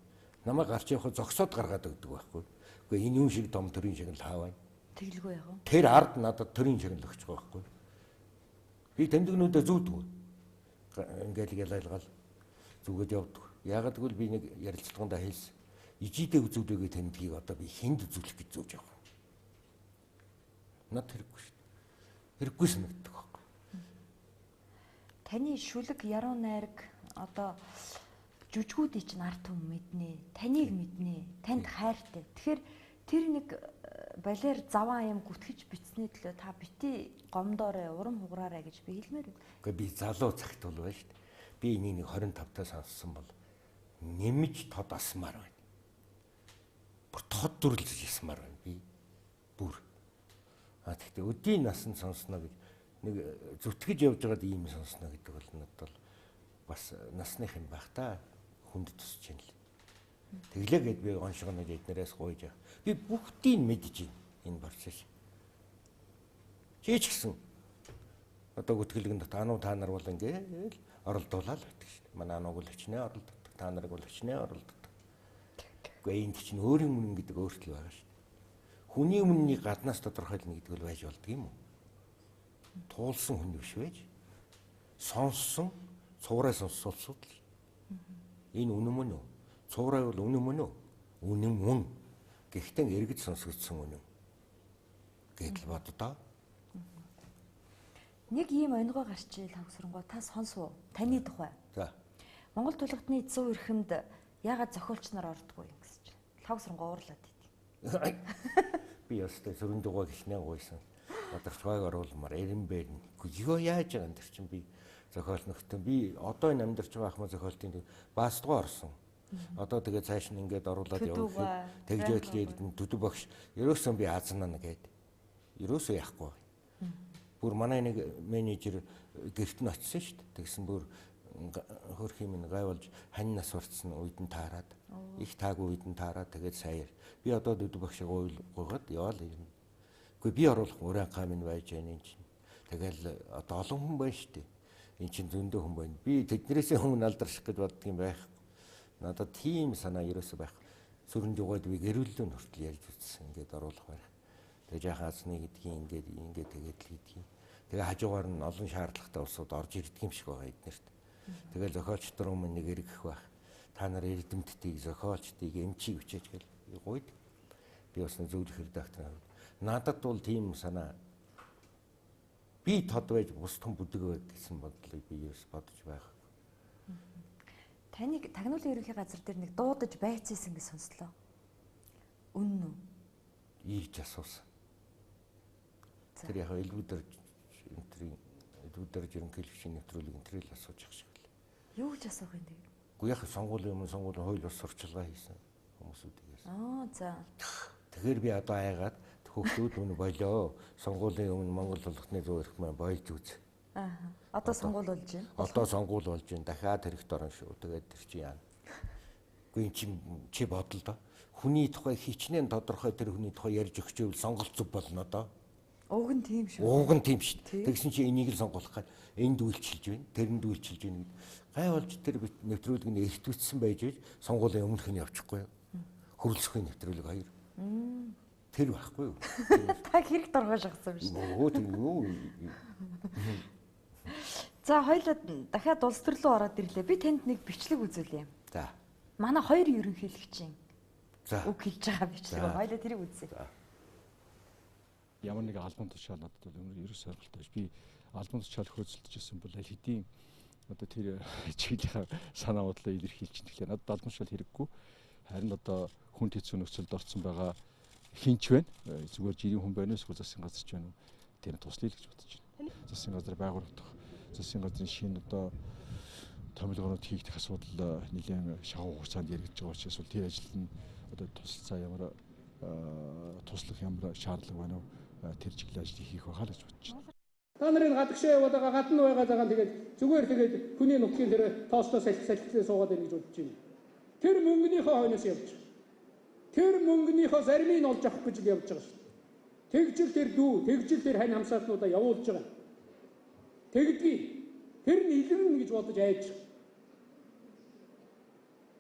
Намайг гарч явахад зогсоод гаргаад өгдөг байхгүй. Үгүй энэ юм шиг том төрийн шиг л хаавай. Тэглгүй яг уу. Тэр ард надад төрийн шиг л өгч байгаа байхгүй. Би тэмдэгнүүдээ зүүдгүй. Ингээл ялайлгаал зүгээд явдаг. Яагаад гэвэл би нэг ярилцлаганда хэлсэн. Ижидээ үзүүлээгээ тэмдгийг одоо би хүнд үзүүлэх гэж зүүж явах. Над хэрэггүй шүү дээ. Хэрэггүй санагддаг байхгүй. Таны шүлэг яруу найраг одоо жүжгүүдийг чинь ард түмэн мэднэ, таныг мэднэ, танд хайртай. Тэгэхээр тэр нэг балер заваа юм гүтгэж бичсэний төлөө та бити гомдоорой, урам хугараарай гэж би хэлмээр байна. Гэхдээ би залуу цагт бол байна шүү дээ. Би энийг нэг 25 таа сонссон бол нэмж тод асмаар байна. Бүр тод дүрлж асмаар байна би. Бүр. А тэгтээ өдийн насанд сонсноо гэж нэг зүтгэж явж байгаад ийм сонсноо гэдэг бол надад бол бас насных юм байх та хүнд тусч юм л. Тэглээ гэд би оншгоно эднэрээс гуйж явах. Би бүгдийг мэдэж байна энэ процесс. Чи ч гэсэн одоо гүтгэлгэн дот ануу та нар бол ингээл оролдуулаад байдаг шүү дээ. Манай анууг бол хичнээн оролддог, та нарыг бол хичнээн оролддог. Үгүй энд чинь өөрийн үнэн гэдэг өөртөл байгаа шүү дээ. Хүний үннийг гаднаас тодорхойлно гэдэг бол байж болдго юм уу? Туулсан хүн биш байж. Сонссон, цувраа сонссон асуудал. Энэ үнэн мөн үү? Цуурай бол үнэн мөн үү? Үнэн мөн. Гэхдээ эргэж сонсогдсон үнэн гэдэл боддоо. Нэг ийм онгой гарч ил хагсрангоо та сонсов уу? Таны тухай. За. Монгол тулгатны зүүн эрхэмд яагаад зохиолч нар ордгоо юм гэсэн чинь. Хагсрангоо уурлаад идэв. Би ёстой сөрөн дугаа гихнээ гуйсан. Бадарч байг оруулмаар эренбэр. Юу яаж байгаа юм тэр чинь би зохиол нөхтөн. Би одоо энэ амьдарч байгаа ахмад зохиолтын баастгаа орсон. Одоо тэгээ цааш нь ингээд оруулаад явах. Тэгж байдал төдөв багш ерөөсөн би азнаа гэд. Ерөөсөө яахгүй. Бүр манай нэг менежер гэрт нь очисон шүү дээ. Тэгсэн бүр хөрх юм гай болж хань нас уртсан үед нь таарад их таагүй үед нь таарад тэгээд саяар би одоо дөдөв багшиг гуйгаад яваал ирнэ. Үгүй би оруулах уран минь байж байна энэ чинь. Тэгэл одоо олон хүн байна шүү дээ. Эн чинь зөндөө хүн байна. Би тэднээсээ өмнө алдарших гэж боддог юм байхгүй. Надад тийм санаа ерөөсөө байхгүй. Сүрэн жугаад би гэрүүллүүн хүртэл ярьж үзсэн. Ингээд оруулах байх. Тэгээ жаахан азны гэдгийг ингээд ингээд тэгээд л хийдгийг. Тэгээ хажуугаар нь олон шаардлагатай улсууд орж ирдэг юм шиг байгаа эднэрт. Тэгээ зохиолч нар өмнө нэг эргэх байх. Та нар эрдэмтдийг, зохиолчдыг, эмчийг өчөөч гэл гуйд. Би бас нэг зөвлөх редактор. Надад бол тийм санаа би тод байж бус том бүдэг байг гэсэн бодлыг би ерөөс бодож байх. Таныг тагнуулын ерөнхий газар дээр нэг дуудаж байцсан гэж сонслоо. Үнэн үү? Ийж асуусан. Тэр яг элбэг дөрж энтрийн элбэг дөрж ерөнхийлөгчийн нэвтрүүлэг энтрийг л асууж ах шиг л. Юу гэж асуух юм бэ? Үгүй яг сонгуулийн өмнө сонгуулийн хууль бус сурчалгаа хийсэн хүмүүсүүдээс. Аа за. Тэгэхээр би одоо айгаад хүүхдүүд өмнө болио. Сонгуулийн өмнө Монгол улсны зүүн эрх маань болж үз. Аа. Одоо сонгуул болж байна. Одоо сонгуул болж байна. Дахиад хэрэгт орно шүү. Тэгээд тэр чинь яана. Үгүй эн чинь чи бодол доо. Хүний тухай хичнээн тодорхой тэр хүний тухай ярьж өгчөөл сонголт зүв болно доо. Уг нь тийм шүү. Уг нь тийм шүү. Тэгсэн чинь энийг л сонгуулах гал энд үйлчилж байна, тэрэнд үйлчилж байна гэд. Гай болж тэр нэвтрүүлэг нь эртвэцсэн байж байж сонгуулийн өмнөх нь явчихгүй юу? Хөрөлсөхийн нэвтрүүлэг хоёр. Тэр байхгүй юу? Та хэрэг доргоо шахсан юм шүү. Өө тийм үү. За хоёлаа дахиад улс төр рүү ороод ирлээ. Би танд нэг бичлэг үзүүлье. За. Манай хоёр ерөнхийлөгчийн За. үг хэлж байгаа бичлэг. Хоёлаа тэрийг үзье. Ямар нэгэн албан тушаал надад бол ерөөс сонирхолтой биш. Би албан тушаал хөөцөлдөж ирсэн бол аль хэдийн одоо тэр чиглэлийн санаа бодлоо илэрхийлж чинь. Тэгэхээр надад албан тушаал хэрэггүй. Харин одоо хүн хэцүү нөхцөлд орсон байгаа хинч байна. Зүгээр жирийн хүн байна уу эсвэл засгийн газар ч байна уу? Тэр туслая л гэж бодож байна. Засгийн газар байгуулагдах, засгийн газрын шинэ одоо томилгоонууд хийгдэх асуудал нэлээд шахуу хугацаанд яригдж байгаа учраас бол тэр ажил нь одоо тусалцаа ямар туслах ямар шаардлага байна уу? Тэр чиглэлийн ажлыг хийх байхаа л гэж бодож байна. Та нарын гадагшаа яваад байгаа гадна байгаа байгаа тэгээд зүгээр тэгээд хүний нутгийн тэр тоостоо салхи салхилээ суугаад байна гэж бодож байна. Тэр мөнгөнийхөө хойноос явж байгаа. Тэр мөнгөнийхөө заримыг олж авах гэж л явж байгаа шүү дээ. Тэгжил тэр дүү, тэгжил тэр хань хамсаатнуудаа явуулж байгаа. Тэгдгийг тэр нь илэрнэ гэж бодож айж байгаа.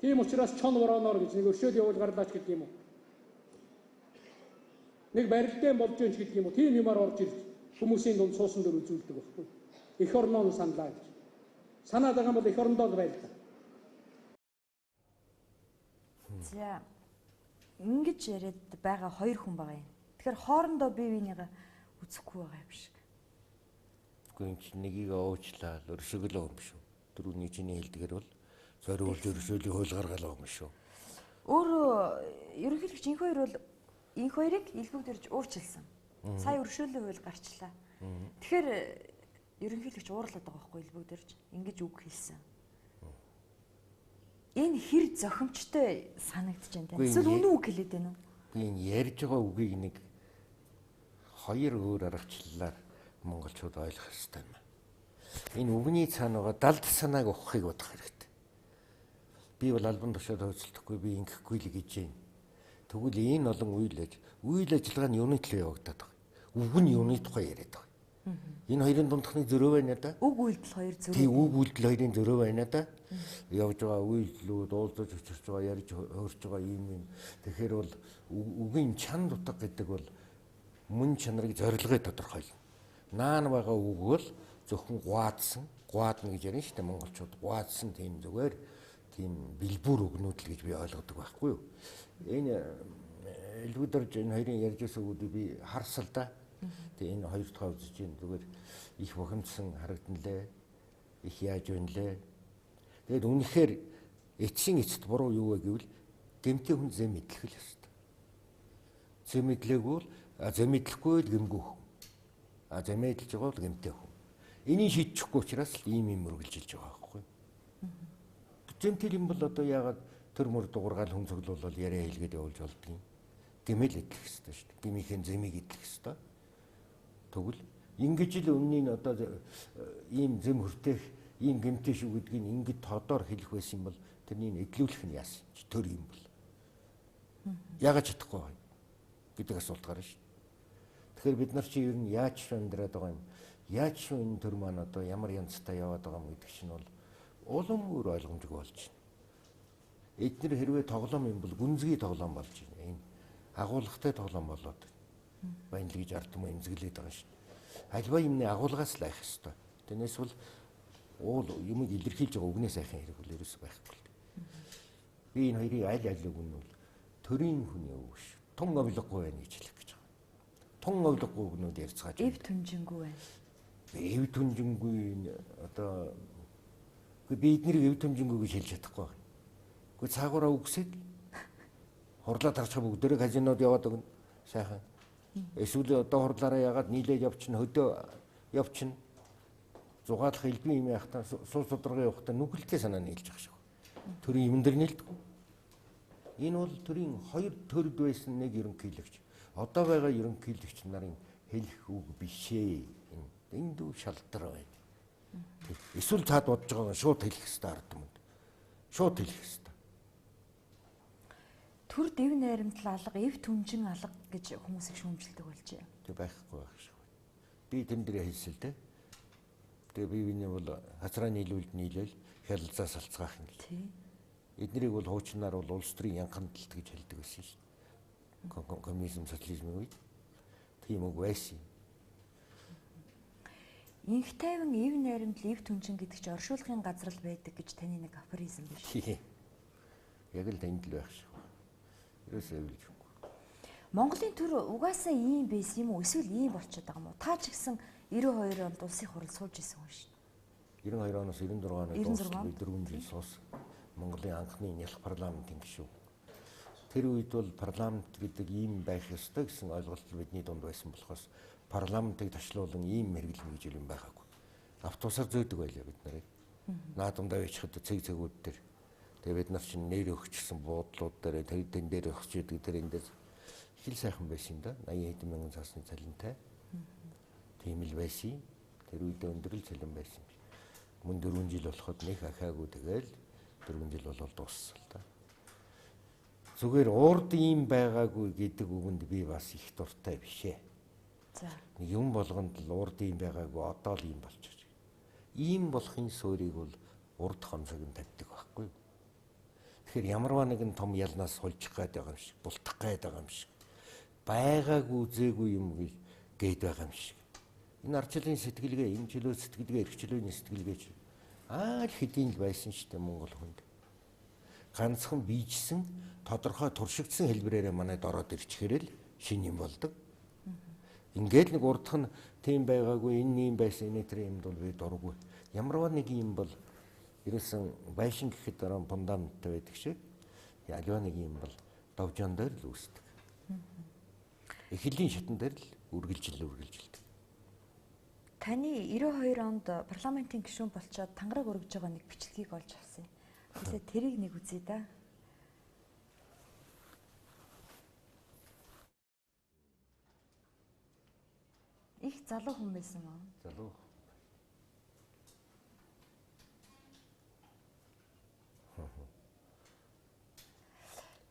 Тийм учраас чон ворооноор гэж нэг өршөөл явуул гарлаач гэдэг юм уу? Нэг барилдаан болж юм ч гэдэг юм уу? Тийм юмар орж ирж хүмүүсийн дунд суусан дөр үзүүлдэг байхгүй. Эх орноо нь саналаа гэж. Санаад байгаа юм бол эх орондоо л байлаа. За. Ингэж яриад байгаа хоёр хүн байгаа юм. Тэгэхээр хоорондоо бие биенийгээ үзэхгүй байгаа юм шиг. Үгүй эн чинь нэгийг уучлаа өршөөгөл юм шүү. Түрүүний чиний хэлдгэр бол зориулж өршөөлийн хууль гаргаал юм шүү. Өөрөө ерөнхийлөгч инх хоёр бол инх хоёрыг илбэг дөрж уурчилсан. Сая өршөөлийн хууль гарчлаа. Тэгэхээр ерөнхийлөгч уурлаад байгаа байхгүй илбэг дөрж ингэж үг хэлсэн. Энэ хэр зохимжтой санагдаж байна тань. Эсвэл үнэн үг хэлээд байна уу? Би энэ ярьж байгаа үгийг нэг хоёр өөр аргачлалаар монголчууд ойлгох ёстой юм. Энэ үгний цаана байгаа далд санааг ухахыг бодох хэрэгтэй. Би бол албан тушаал хөөцөлдөхгүй, би ингэхгүй л гэж байна. Тэгвэл энэ олон үйл ажиллагаа нь юуны төлөө явагдаад байгаа юм? Үг нь юуны тухай яриад байгаа юм? Энэ хоёрын дундхны зөрөө байна да. Үг үйлдэл хоёр зөрөө. Тийм, үг үйлдэл хоёрын зөрөө байна да. Явж байгаа үйлдэлүүд, уулзаж учирч байгаа, ярьж хөөрч байгаа юм юм. Тэгэхээр бол үгийн чанд утга гэдэг бол мөн чанарыг зорилгыг тодорхойлно. Наан байгаа үг бол зөвхөн гуаадсан, гуаадна гэж ярина шүү дээ монголчууд. Гуаадсан тийм зүгээр тийм бэлбүр үгнүүд л гэж би ойлгодог байхгүй юу. Энэ элбүдэрж энэ хоёрын ярьж байсан үгүүдийг би харсал да. Тэгээ энэ хоёр дахь үзэж чинь зүгээр их бухимдсан харагдан лээ. Их яаж байна лээ. Тэгээд үнэхээр эцсийн эцэст буруу юу вэ гэвэл гэмтэй хүн зэм мэдлэх л ёстой. Зэм мэдлээгүй бол зэм мэдлэхгүй л гэмгүй хүн. А зэм мэдлж байгаа бол гэмтэй хүн. Энийг шийдчихгүй учраас л ийм юм үргэлжилж байгаа байхгүй. Зэмтэл юм бол одоо яагаад төр мөр дуургаал хүн цуглуулвал яриа хэлгээд явуулж болдгийг. Гэмэл эдлэх ёстой шүү дээ. Гмийнхээ зэмийг эдлэх ёстой. Тэгвэл ингэж л өмнөний одоо ийм зэм хүртэх, ийм гэмтэй шүү гэдгийг ингэж тодоор хэлэх байсан юм бол тэрнийг эдлүүлэх нь яасан ч төр юм бол. Яагаад чадахгүй байна гэдэг асуулт гарна шүү. Тэгэхээр бид нар чи ер нь яаж шүү амьдраад байгаа юм? Яаж шүү энэ төр маань одоо ямар янзтай яваад байгаа юм гэдэг чинь бол улам өөр ойлгомжгүй болж байна. Эднэр хэрвээ тоглоом юм бол гүнзгий тоглоом болж байна. Энэ агуулгатай тоглоом болоод байна л гэж ард түмэн эмзэглээд байгаа шүү. Альва юмны агуулгаас л айх ёстой. Тэрнээс бол уул юмыг илэрхийлж байгаа үгнээс айхын хэрэг бол ерөөсөө байхгүй л. Би энэ хоёрын аль аль үг нь бол төрийн хүний үг шүү. Тун овлоггүй байна гэж хэлэх гэж байгаа. Тун овлоггүй үгнүүд ярьцгааж. Эв түнжингүй байна. Эв түнжингүй одоо би эднэрийг эв түнжингүй гэж хэлж чадахгүй байна. Гэхдээ цаагаараа үгсээд хурлаа тарчих бүгдээрээ казинод яваад өгнө. Сайхан. Эсвэл одоо хурлаараа ягаад нийлээд явчихна, хөдөө явчихна. Зугаалах элбэн юм яхтаа суу сударгаа явахдаа нүгэлтэй санаа нийлж байгаа шиг. Төрийн юм дээр нийлдэг. Энэ бол төрийн хоёр төрд байсан нэг ерөнхийлөгч. Одоо байгаа ерөнхийлөгч нарын хэлэх үг биш ээ. Энэ дэндүү шалдар байна. Эсвэл цаад бодож байгаа шууд хэлэх ёстой ард түмэнд. Шууд хэлэх ёстой. Төр дэв найрамдал алга, эв түнжин алга гэж хүмүүс их шүүмжилдэг болжээ. Тэг байхгүй байх шиг байна. Би тэн дээр хэлсэн л дээ. Тэгээ би биний бол хацраа нийлүүлд нийлээл хялзаа салцгаах юм л. Тий. Эднэрийг бол хуучнаар бол улс төрийн янхандалт гэж хэлдэг байсан шүү дээ. Коммунизм, социализмын үед тийм үг байсан юм. Инх тайван эв найрамдал, эв түнжин гэдэг чинь оршуулгын газар л байдаг гэж таны нэг афоризм биш. Тий. Яг л танд л байх шиг. Ерөөсөө эвлэж үгүй. Монголын төр угаасаа ийм байсан юм уу? Эсвэл ийм болчиход байгаа юм уу? Та ч гэсэн 92 онд улсын хурал сууж исэн хүн шүү. 92 оноос 96 оны дуустал би 4 жил суусан. Монголын анхны нялх парламентын гишүүн. Тэр үед бол парламент гэдэг ийм байх ёстой гэсэн ойлголт бидний дунд байсан болохоос парламентыг ташлуулан ийм хэрэглэнэ гэж юм байгаагүй. Автобусаар зөөдөг байлаа бид нарыг. Наадамдаа бичихэд цэг цэгүүд дээр. Тэгээ бид нар чинь нэр өгчсөн буудлууд дээр тэр дэн дээр өгч идэг тэр энэ дээр хэл сайхан байсан юм да. 80 хэдэн мянган цаасны цалинтай. Тийм л байсан. Тэр үед өндөр л цалин байсан. Мөн 4 жил болоход нэг ахаагүй тэгэл 4 жил болол дууссан л да. Зүгээр урд ийм байгаагүй гэдэг үгэнд би бас их дуртай биш ээ. За. Нэг юм болгонд л урд ийм байгаагүй одоо л ийм болчих. Ийм болохын суурийг бол урд хонцог нь тавьдаг байхгүй юу? Тэгэхээр ямарваа нэгэн том ялнаас сулжих гээд байгаа юм шиг, бултах гээд байгаа юм шиг, байгаагүй үзээгүй юм гээд байгаа юм шиг. Энэ арчлын сэтгэлгээ, энэ чөлөө сэтгэлгээ, эрх чөлөөний сэтгэлгээ чи аал хэдийн л байсан шүү дээ Монгол хүнд. Ганцхан биежсэн, тодорхой туршигдсан хэлбэрээрээ манайд ороод ирчихээр л шинэ юм болдог. Ингээл нэг урдх нь тийм байгаагүй, энэ юм байсан, энэ тэр юмд бол би дургүй. Ямарваа нэг юм бол ерөөсөн байшин гэхэд дараа фундаменттай байдаг шиг аливаа нэг юм бол довжоон дээр л үүсдэг. Эхлэлийн шатан дээр л үргэлжилдэг. Таны 92 онд парламентын гишүүн болчоод тангараг өргөж байгаа нэг бичлэгийг олж авсан юм. Тэгэхээр тэрийг нэг үзье да. Их залуу хүн байсан маа. Залуу.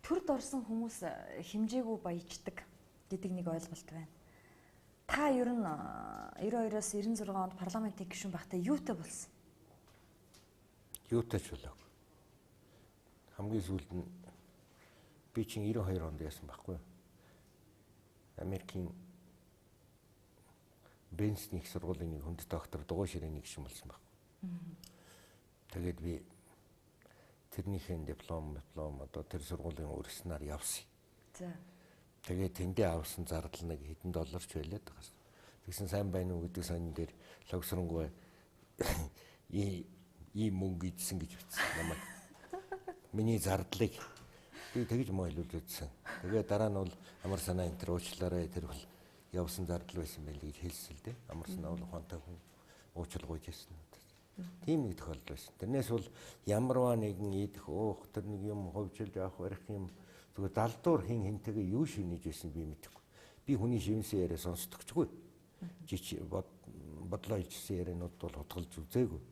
Төрд орсон хүмүүс хэмжээгүй баяждаг гэдэг нэг ойлголт байна. Та ер нь 92-оос 96 онд парламентын гишүүн байхдаа юутай болсон? Юутай ч болоогүй. Хамгийн сүүлд нь би чинь 92 онд яасан байхгүй юу? Америкийн Бенсний их сургуулийн нэг хүнд доктор дугуй ширээний гишүүн болсон байхгүй. Тэгээд би Тэрнийхээ диплом одоо тэр сургуулийн урьснаар явсан. За. Тэгээ тэндээ авсан зардал нэг хэдэн долларч байлаа даа. Тэгсэн сайн байна уу гэдэг сонин дээр логсронгуй ийм мөнгө идсэн гэж бичсэн намайг. Миний зардлыг би тэгж мойлуулж үзсэн. Тэгээ дараа нь бол амар санаа энэ төр уучлаарай тэр бол явсан зардал байсан байл гэж хэлсэн л дээ. Амар санаа бол ухаантай хүн уучлал гуйж ирсэн. Тийм нэг тохиолдол байсан. Тэрнээс бол ямарваа нэгэн идэх уух тэр нэг юм ховжилж авах барих юм зүгээр далдуур хин хинтэйгээ юу шивнэж байсан би мэдэхгүй. Би хүний шивнсэн яриа сонсдогчгүй. Жич бодлоо илчилсэн ярианууд бол хутгалж үзээгүй.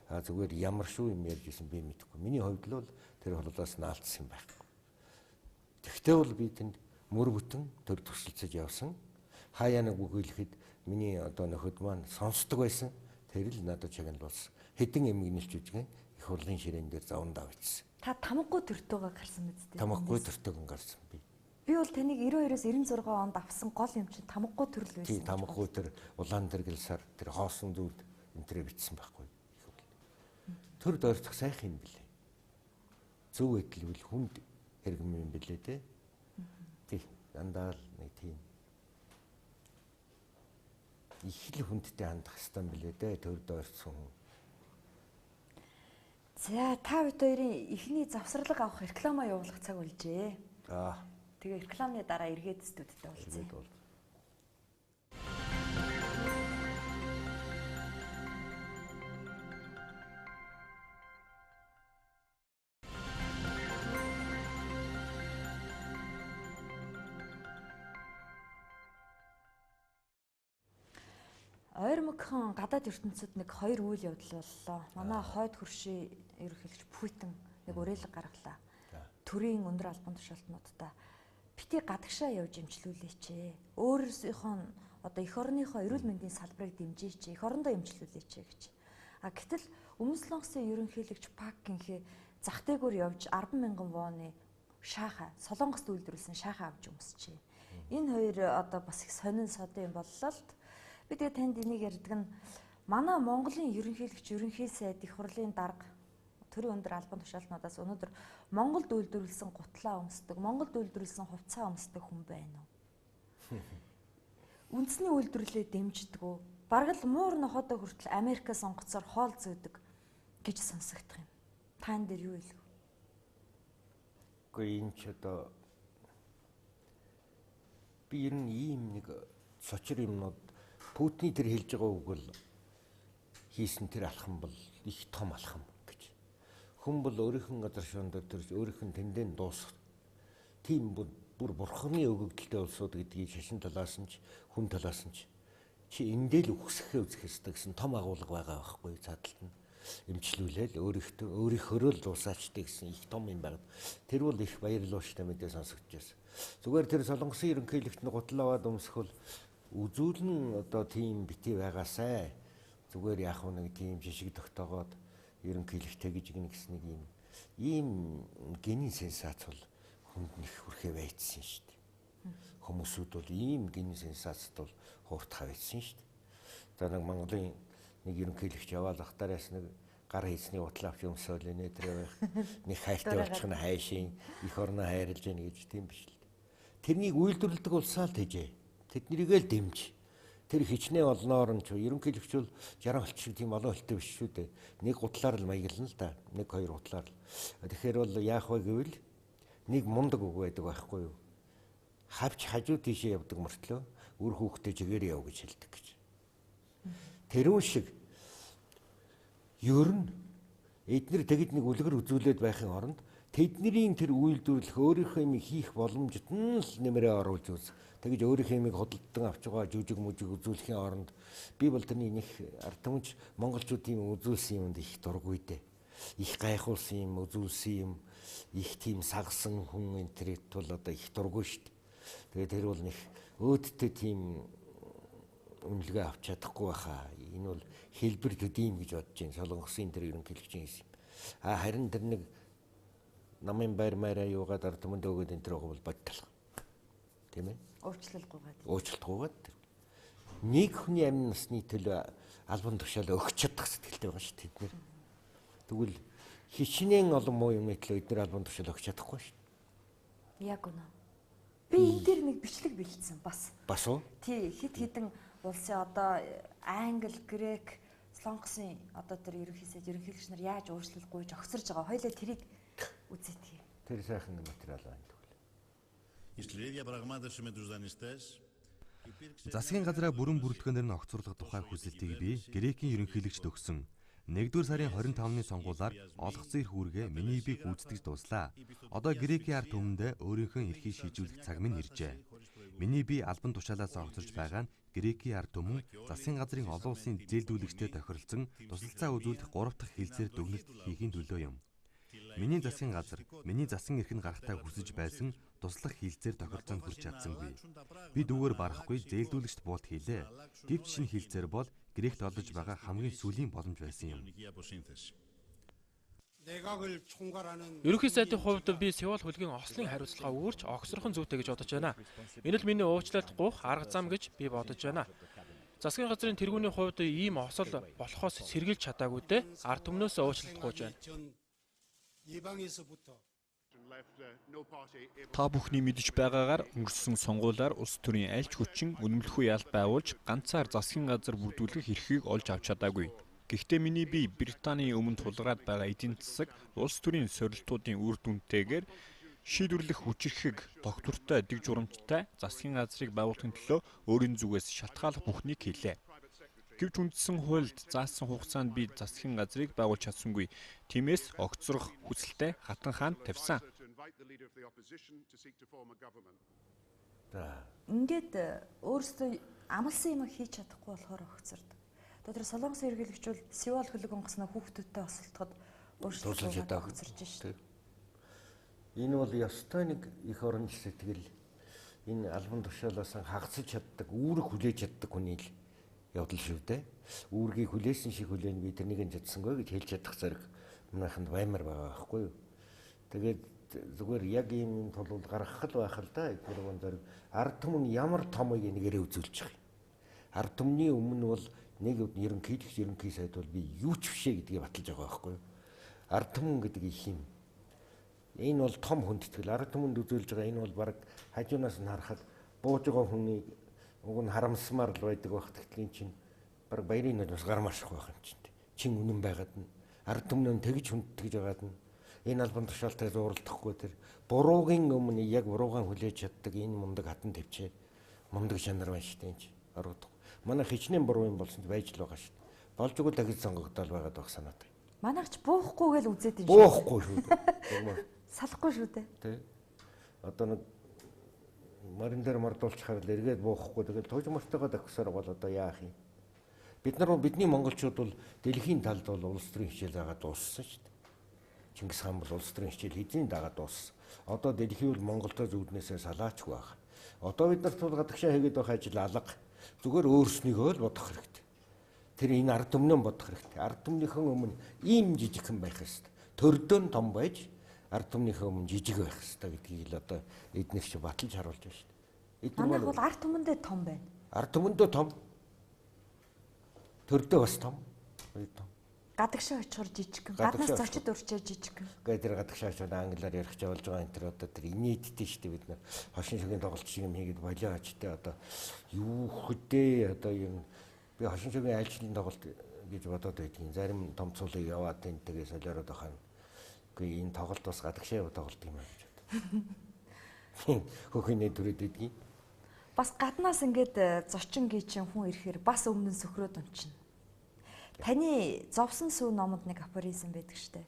А зүгээр ямар шүү юм ярьж исэн би мэдэхгүй. Миний хувьд л бол тэр холоос наалтсан юм байхгүй. Тэгтээ бол би тэнд мөр бүтэн төр төсөлцөж явсан. Хаяа нэг үг хэлэхэд миний одоо нөхөд маань сонсдог байсан. Тэр л надад чагнал болсон. Хэдэн эмгэнэлч үжигэн их хурлын ширээн дээр заван давчихсан. Та тамгагүй төртөөгөө гарсан мэт дээ. Тамгагүй төртөөгөн гарсан би. Би бол таныг 92-оос 96 онд авсан гол юм чинь тамгагүй төрөл байсан. Тийм, тамгагүй төр улаан дэргэл сар тэр хоосон зүуд энэ төрөө бичсэн байхгүй. Төр дойрцох сайхан юм билээ. Зөв хэдэлвэл хүнд хэрэгэм юм билээ те. Тий, дандаа л нэг тийм их л хүндтэй хандах хэрэгтэй юм билээ дээ төр дойрцсон хүн. За та бид хоёрын эхний завсарлага авах реклама явуулах цаг болжээ. Аа. Тэгээ рекламны дараа эргээд студидтэй уулзъя. Ойрмогхон гадаад ертөнцид нэг хоёр үйл явдал боллоо. Манай хойд хөршийн ерөнхийлөгч Путин нэг уриалга гаргалаа. Төрийн өндөр албан тушаалтнуудтай бити гадагшаа явж эмчлүүлээч. Өөрсдийнхөө одоо эх орныхоо эрүүл мэндийн салбарыг дэмжээч, эх орондоо эмчлүүлээч гэж. А гэтэл Өмнө Солонгосын ерөнхийлөгч Пак гинхээ зах дээгүүр явж 10,000 воны шааха, Солонгост үйлдвэрлэсэн шааха авч өмсчээ. Энэ хоёр одоо бас их сонин содын юм боллоо л. Би тэгээ танд энийг ярьдаг нь манай Монголын ерөнхийлөгч, ерөнхий сайд, их хурлын дарга, төрийн өндөр албан тушаалтнуудаас өнөөдөр Монголд үйлдвэрлэсэн гутлаа өмсдөг, Монголд үйлдвэрлэсэн хувцаа өмсдөг хүн байна уу? Үндэсний үйлдвэрлэлээ дэмждэг үү? Бараг л муур нохойдоо хүртэл Америкаас онгоцоор хоол зөөдөг гэж сонсогдох юм. Та энэ дээр юу хэлэх вэ? Үгүй энэ ч одоо би ер нь ийм нэг сочир юмнууд Путиний тэр хэлж байгаа үг бол хийсэн тэр алхам бол их том алхам гэж. Хүн бол өөрийнх нь газар шоон дээр төрж өөрийнх нь тэндээ дуусах. Тийм бүр бурхны өгөгдөлтэй улсууд гэдгийг шашин талаас нь ч хүн талаас нь ч чи эндээ л үхсэхээ үзэх ёстой гэсэн том агуулга байгаа байхгүй цаадалт нь. Эмчлүүлээл өөрийнхөө л дуусаачтай гэсэн их том юм байна. Тэр бол их баярлууштай мэдээ сонсогдож байсан. Зүгээр тэр Солонгосын ерөнхийлөгч нь гутал аваад өмсөх бол үзүүлэн одоо тийм бити байгаасай. Зүгээр яах вэ нэг тийм жишг тогтоогоод ерөнхийлөгтэй гэж гинэ гэсэн нэг ийм генийн сенсац бол хүнд нэх хүрхээ байцсан шүү дээ. Хүмүүсүүд бол ийм генийн сенсацд бол хууртах байцсан шүү дээ. За нэг Монголын нэг ерөнхийлөгч яваал ахтараас нэг гар хийсний гутал авч өмсөөл нэ тэр байх. Нэг хайртай болчих нь хайшин эх орноо хайрлаж яах гэж тийм биш л. Тэрнийг үйлдвэрлэдэг улсаа л тэжээ. Тэднэрийг л дэмж. Тэр хичнээн олноор нь ч ерөнхийлөгч бол 60 холт шиг тийм олон холттой биш шүү дээ. Нэг гутлаар л маяглана л да. Нэг хоёр гутлаар л. Тэгэхээр бол яах вэ гэвэл нэг мундаг үг байдаг байхгүй юу? Хавч хажуу тийшээ явдаг мөртлөө үр хүүхдээ чигээр яв гэж хэлдэг гэж. Тэрүүн шиг ер нь эднэр тэгэд нэг үлгэр үзүүлээд байхын оронд тэдний тэр үйлдвэрлэх өөрийнхөө юм хийх боломжит нь л нэмрээ оруулж үз. Тэгэж өөрийнхөө юмыг худалдан авч байгаа жүжиг мүжиг үзүүлэхийн оронд би бол тэрний нэг ард түмж монголчуудын үзүүлсэн юмд их дургүй дээ. Их гайхуулсан юм, үзүүлсэн юм, их тийм сагсан хүн энэ тэр тул одоо их дургүй шүү дээ. Тэгээд тэр бол нэг өөдтэй тийм үнэлгээ авч чадахгүй байхаа. Энэ бол хэлбэр төдий юм гэж бодож байна. Солонгосын тэр ерөнхийлөгчийн хийсэн юм. А харин тэр нэг намын байр майраа юугаад ард түмэнд өгөөд энэ төр байгаа бол бодтол. Тийм ээ? Уучлал гуйгаад. Уучлалт гуйгаад тэр. Нэг хүний амин насны төлөө албан тушаал өгч чадах сэтгэлтэй байгаа шүү тэд нэр. Тэгвэл Хичнээн олон муу юмны төлөө эдгээр албан тушаал өгч чадахгүй шүү дээ. Яг үнэ. Би энэ дээр нэг бичлэг бэлдсэн бас. Бас уу? Тий, хит хідэн улсын одоо Англи, Грек, Солонгосын одоо тэр ерөнхий сайд, ерөнхийлөгч нар яаж уучлал гуйж огцорж байгаа. Хоёлаа тэрийг үзээдгий. Тэр сайхан материал байна тэгвэл. Засгийн газраа бүрэн бүрэлдэхүүнээр нь огцруулах тухай хүсэлтийг би Грекийн ерөнхийлөгчд өгсөн. 1-р сарын 25-ны сонгуулиар олгоцсон эрх үүргээ миний бие гүйцэтгэж дууслаа. Одоо Грекийн ард түмэндээ өөрийнхөө эрхийг шийдвэрлэх цаг минь иржээ. Миний бие албан тушаалаас огцорч байгаа нь Грекийн ард түмэн засгийн газрын олон улсын зээлдүүлэгчтэй тохиролцсон тусалцаа үзүүлэх 3 дахь хилцээр дүгнэлт хийхийн төлөө юм. Миний засгийн газар, миний засан эрх нь гарахтаа хүсэж байсан туслах хилцээр тохиролцоонд хүрч чадсангүй. Би дүүгээр барахгүй зээлдүүлэгчд буулт хийлээ. Гэвч шинэ хилцээр бол Грект олж байгаа хамгийн сүүлийн боломж байсан юм. Ерөнхий сайдын хувьд би Сеул хөлгийн ослын хариуцлага үүрч огцрох нь зүйтэй гэж бодож байна. Энэ л миний уучлалт гуйх арга зам гэж би бодож байна. Засгийн газрын тэргүүний хувьд ийм осол болохоос сэргийлж чадаагүй дээ. Ард түмнөөс уучлалт гуйж байна. Та бүхний мэдэж байгаагаар өнгөрсөн сонгуулиар улс төрийн аль ч хүчин үнэмлэхүй ялт байгуулж ганцаар засгийн газар бүрдүүлэх эрхийг олж авч чадаагүй. Гэхдээ миний бие Британийн өмнө тулгараад байгаа эдийн засаг улс төрийн сорилтуудын үр дүнтэйгээр шийдвэрлэх хүчирхэг тогтвортой дэг журамжтай засгийн газрыг байгуулахын төлөө өөрийн зүгээс шалтгааллах бүхнийг хийлээ. Гэвч үндсэн хуульд заасан хугацаанд би засгийн газрыг байгуулж чадсангүй. Тиймээс огцрох хүсэлтэд хатан хаан тавьсан. За. Ингээд өөрсдөө амлсан юм хийж чадахгүй болохоор огцордог. Одоо тэр Солонгосын ерөнхийлөгч бол Сеул хөлөг онгоцноо хүүхдүүдтэй осолдоход уучлалт огцорж шээ. Энэ бол ёстой нэг их орон сэтгэл энэ албан тушаалаас хагасж чаддаг, үүрэг хүлээж чаддаг хүний л явдал шүү дээ. Үүргийг хүлээсэн шиг хүлээн би тэрнийг нь чадсангүй гэж хэлж чадах зэрэг манайханд баймар байгаа байхгүй юу. Тэгээд зүгээр яг ийм юм тулвал гаргах л байх л да. Эдгээр мөн зэрэг ард түмэн ямар томыг энэгээрээ үзүүлж байгаа юм. Ард түмний өмнө бол нэг ерөнхийлөгч ерөнхий сайд бол би юу ч бишээ гэдгийг баталж байгаа байхгүй юу. Ард түмэн гэдэг их юм. Энэ бол том хүндэтгэл. Ард түмэнд үзүүлж байгаа энэ бол баг хажуунаас нь харахад бууж байгаа хүнийг уг нь харамсмаар л байдаг байх. Тэгтэл эн чинь баг баярын нөлөөс гармаарших байх юм чинь. Чин үнэн байгаад нь ард түмнөө тэгж хүндэтгэж байгаад нь энэ албан тушаалтай зууралдахгүй тэр буруугийн өмнө яг буруугаан хүлээж чаддаг энэ мундаг хатан төвчээ мундаг чанар байна шүү дээ энэ чинь. Оргодох. Манай хичнээн буруу юм болсон ч байж л байгаа шүү дээ. Болж өгөл дахиж сонгогдоол байгаад байх санаатай. Манайх ч буухгүй гэл үзээд юм шүү. Буухгүй шүү дээ. Салахгүй шүү дээ. Тэ. Одоо нэг морин дээр мордуулчихаар л эргээд буухгүй тэгэл тууж мартайгаа давхсаар бол одоо яах юм. Бид нар бидний монголчууд бол дэлхийн талд бол улс төрийн хичээл дагаад дууссан шүү дээ. Чингис хаан бол улс төрийн хичээл хэзээ дагаад дууссан. Одоо дэлхий бол Монголтой зүуднээсээ салаачгүй байх. Одоо бид нарт бол гадагшаа хийгээд байх ажил алга. Зүгээр өөрснийгөө л бодох хэрэгтэй. Тэр энэ ард түмнөө бодох хэрэгтэй. Ард түмнийхэн өмнө ийм жижигхэн байх ёстой. Төрдөө нь том байж ард түмнийхээ өмнө жижиг байх ёстой гэдгийг л одоо эднэр чи баталж харуулж байна шүү дээ. Эднэр бол ард түмэндээ том байна. Ард түмэндээ том. Төрдөө бас том. Том. Гадагшаа очихор жижигхэн. Гаднаас зочид өрчөө жижигхэн. Гэхдээ тэр гадагшаа очиод англиар ярих ч болж байгаа энэ тэр одоо тэр инээдтэй шүү дээ бид нар. Хошин шогийн тоглолт шиг юм хийгээд болио очтой одоо юу хөдөө одоо юм би хошин шогийн айлчлалын тоглолт гэж бодоод байдгийн. Зарим том цуулыг яваад энэ тэгээ солиороод байх юм. Үгүй энэ тоглолт бас гадагшаа яваа тоглолт юм аа гэж бодод. Хөхний түрээд байдгийн. Бас гаднаас ингээд зочин гийчин хүн ирэхээр бас өмнө нь сөхрөөд унчна. Таны зовсон сүү номонд нэг афоризм байдаг штэ.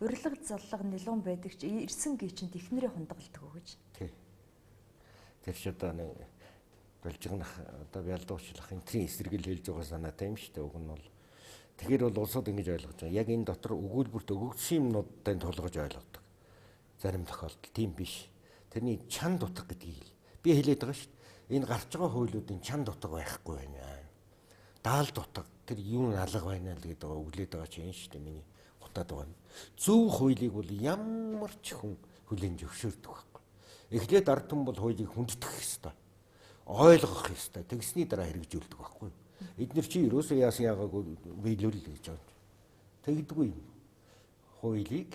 Урилга золлого нэлүүн байдаг ч ирсэн гийчэнд ихнэрээ хундагалдаг гэж. Тий. Тэр ч одоо нэг болжигнах одоо бялдуучлах энтрийн эсрэг л хэлж байгаа санаатай юм штэ. Уг нь бол тэгэхээр бол улсууд ингэж ойлгож байгаа. Яг энэ дотор өгүүлбэрт өгөгдсөн юмнуудтай тулгаж ойлгодог. Зарим тохиолдолд тийм биш. Тэрний чанд утга гэдгийг би хэлээд байгаа шүү дээ. Энэ гарч байгаа хуулиудын чанд утга байхгүй байна. Даалд утга тэр юу алга байна л гэдэг байгаа өглөөд байгаа чинь шүү дээ миний гутаад байгаа юм. Зөв хуулийг бол ямар ч хүн хүлээн зөвшөөрдөг байхгүй. Эхлээд ард түмэн бол хуулийг хүндэтгэх ёстой. Ойлгох ёстой. Тэгсний дараа хэрэгжүүлдэг байхгүй. Эднэр чи ерөөсөө яасан яагаагүй биелүүл гэж байгаа юм. Тэгдэггүй юм. Хуулийг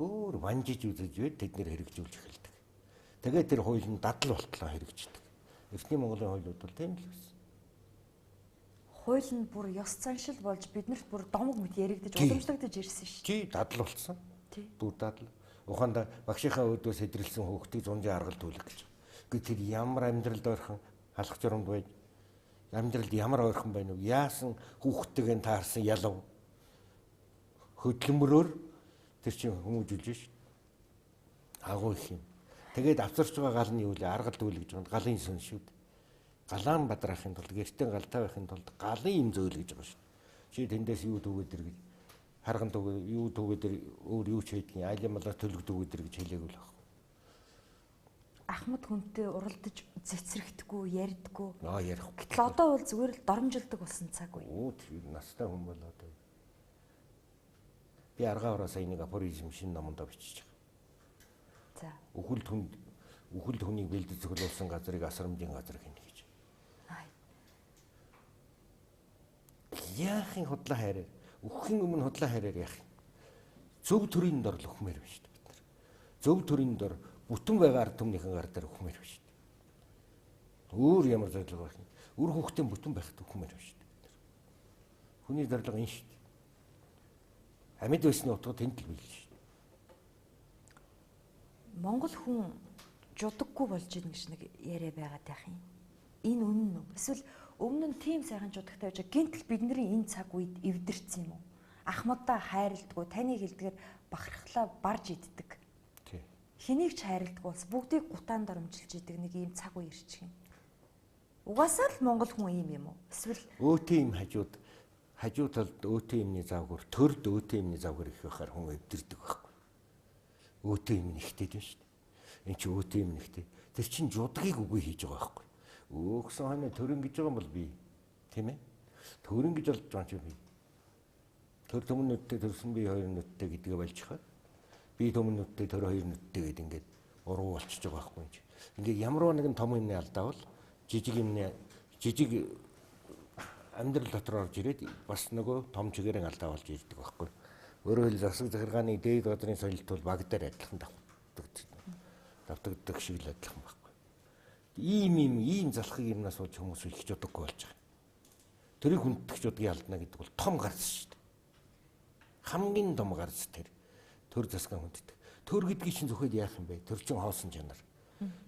бүр ванжиж үзэж байд тэд нэр хэрэгжүүлж эхэлдэг. Тэгээд тэр хууль нь дадал болтлоо хэрэгждэг. Эртний Монголын хуулиуд бол тийм л байсан. Хууль нь бүр ёс заншил болж биднэрт бүр домог мэт яригдаж уламжлагдаж ирсэн шүү. Тий, дадал болсон. Бүр дадал. Ухаанда багшийнхаа өөдөөс хэдрэлсэн хүүхдийг зунжин аргал түлэх гэж. Гэхдээ тэр ямар амьдралд ойрхон халах журамд байж амьдралд ямар ойрхон байна вэ? Яасан хүүхдтэйг нь таарсан ялав хөдөлмөрөөр тэр чинь хүмүүжүүлж ш. Агуу их юм. Тэгээд авцарч байгаа гал нь юу лээ? Аргал түл гэж байгаа. Галын сүн шүү дээ. Галаан бадраахын тулд гэртээ галтай байхын тулд галын юм зөөл гэж байгаа шүү. Чи тэндээс юу түгээд ир гэж харган түгээ юу түгээд ир өөр юу ч хийдгийг айлын малаар төлөг түгээд ир гэж хэлээгүй л байхгүй. Ахмад хүнтэй уралдаж цэцрэхдэггүй, ярьдаггүй. Аа ярихгүй. Гэтэл одоо бол зүгээр л доромжилдог болсон цаг үе. Оо тэр настай хүн бол одоо. Би аргаа ороо сая нэг афоризм шинэ номондоо бичиж байгаа. За. Үхэлд хүнийг бэлдэж цуглуулсан газрыг асрамжийн газар хийнэ гэж. Яахын худлаа хайраар, үхэхийн өмнө худлаа хайраар яах юм? Зөв төрийн дор л үхмээр байна шүү дээ бид нар. Зөв төрийн дор бүтэн байгаа ард түмнийхэн гар дээр үхмээр байна шүү дээ. Өөр ямар зорилго байх юм? Үр хүүхдийн бүтэн байхад үхмээр байна шүү дээ бид нар. Хүний зорилго энэ шүү дээ. Амьд байсны утга тэнд л биелж шүү дээ. Монгол хүн жудаггүй болж ийн гэж нэг яриа байгаад байх юм. Энэ үнэн үү? Эсвэл өмнө нь тийм сайхан жудагтай байж гинтл бидний энэ цаг үед эвдэрсэн юм уу? Ахмадаа хайрладгүй, таны хэлдгээр бахархлаа барж иддэг. Тий. Хэнийг ч хайрладгүй бас бүгдийг гутаан доромжилж идэг нэг ийм цаг үе ирчих юм. Угаасаа л монгол хүн ийм юм уу? Эсвэл өөтийн юм хажуу талд өөтийн юмны завгар, төрд өөтийн юмны завгар их байхаар хүн эвдэрдэг байхгүй. Өөтийн юм нэгтэй дээ шүү дээ. Энд чи өөтийн юм нэгтэй. Тэр чин жудгийг үгүй хийж байгаа байхгүй. Өөхсөн хойно төрөн гэж байгаа юм бол би. Тийм ээ? Төрөн гэж болж байгаа юм чи би. Төр төмөн нүдтэй төрсөн би хоёр нүдтэй гэдгээ болчихоо. Би төмөн нүдтэй төр хоёр нүдтэй гэд ингээд уруу болчихж байгаа байхгүй юм чи. Ингээд ямар нэгэн том юмны алдаа бол жижиг юмны жижиг амьдрал дотор орж ирээд бас нөгөө том чигээрэн алдаа болж ирдэг байхгүй. Өөрөөр хэлбэл засаг захиргааны дээд газрын соёлт бол баг дээр адилхан давтагддаг шиг л адилхан байхгүй. Ийм залхыг юмнаас болж хүмүүс их жудаггүй болж байгаа. Тэрийг хүндэтгэх жудгийг алдна гэдэг бол том гарц шүү дээ. Хамгийн том гарц тэр. Төр засгаа хүнддэг. Төр гэдгийг чинь зөвхөн яах юм бэ? Төр чинь хоосон чанар.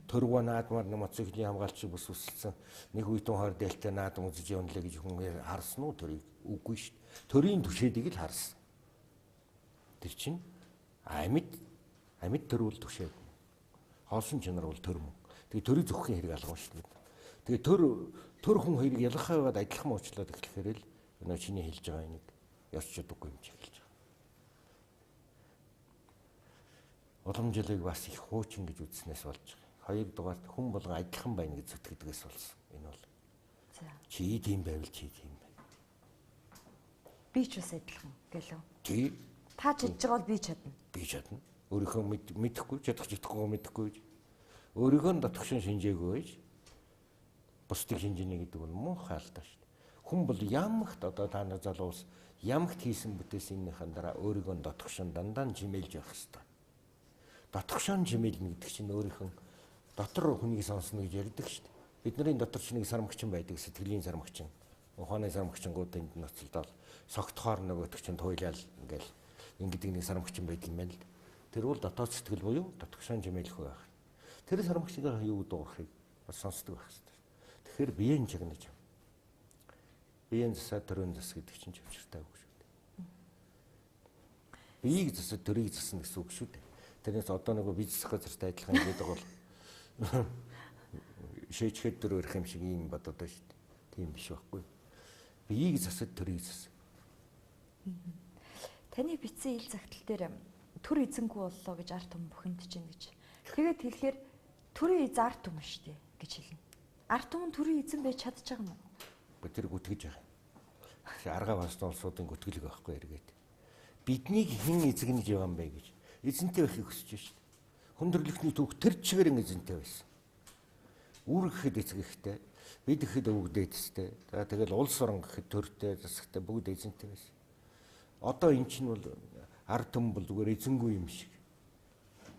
Төргөө наадмаар мотоциклийн хамгаалч бүс үсэлсэн нэг үеийн хойр дээлтэй наадам үзэж явна лээ гэж хүн харсан уу төрийг? Үгүй шүү дээ. Төрийн түшээдийг л харсан. Тэр чинь амьд төр бол түшээд. Хоосон чанар бол төр мөн. Тэгээ төрийг зөвхөн хэрэг алгана шүү дээ. Тэгээ төр хүн хоёрыг ялгахаа байгаад адилхан уучлаад эхлэхээр л өнөө чиний хэлж байгаа энийг ёс чадваргүй юм чи хэлж байгаа. Уламжлалыг бас их хуучин гэж үзснээс болж байгаа. Хоёрдугаарт хүн болгон адилхан байна гэж зүтгэдгээс болсон. Энэ бол. За. Чи тийм байвал чи тийм байна. Би ч бас адилхан гэлөө. Тий. Та чадж байгаа бол би чадна. Би чадна. Өөрийнхөө мэдэхгүй, чадах чадахгүй мэдэхгүй гэж. Өөрийнхөө дотгошин шинжээгүй байж бусдыг шинжинэ гэдэг бол муухай алдаа шүү дээ. Хүн бол ямагт одоо та нар залуус ямагт хийсэн бүтээснийхэн дараа өөрийгөө дотгошин дандаа чимээлж явах хэрэгтэй. Дотгошон чимээлнэ гэдэг чинь өөрийнхөө дотор хүнийг сонсно гэж ярьдаг шүү дээ. Бидний дотор ч нэг сармагчин байдаг, сэтгэлийн сармагчин, ухааны сармагчингууд энд ноцолдоол согтохоор нөгөөдөг чинь туйлал ингээл ингэдэг нэг сармагчин байдаг юм байна л. Тэр бол дотоод сэтгэл буюу дотгошон чимээлэх байх. Тэр сармагчдын юу дуурахыг бас сонсдог байх хэрэгтэй. Тэгэхээр биеийн чагнаж. Биеийн засаа төрийн зас гэдэг чинь чавчиртай үг шүү дээ. Биеийг засаа төрийг засна гэсэн үг шүү дээ. Тэрнээс одоо нөгөө бие засах газартай адилхан гэдэг бол шээчхэд төр өрөх юм шиг ийм бодод байна шүү дээ. Тийм биш байхгүй. Биеийг засад төрийг зас. Таны бичсэн ил загтал дээр төр эзэнгүй боллоо гэж ард түмэн бухимдаж байна гэж. Тэгээд хэлэхээр төрийн эз ард түмэн шүү дээ гэж хэлнэ. Ард түмэн төрийн эзэн байж чадчих юм уу? Тэр гүтгэж байгаа юм. Аргаа басны улсуудын гүтгэлэг байхгүй эргээд. Биднийг хэн эзэгнэж яваа юм бэ гэж эзэнтэй байхыг хүсэж шүү дээ. Хүн төрөлхтний түүх тэр чигээрэн эзэнтэй байсан. Үүр гэхэд эцэг ихтэй, бид гэхэд өвөг дээдстэй. За тэгэл улс орон гэхэд төртэй, засагтай бүгд эзэнтэй байсан. Одоо эн чинь бол Ард түмэн бол зүгээр эзэнгүй юм шиг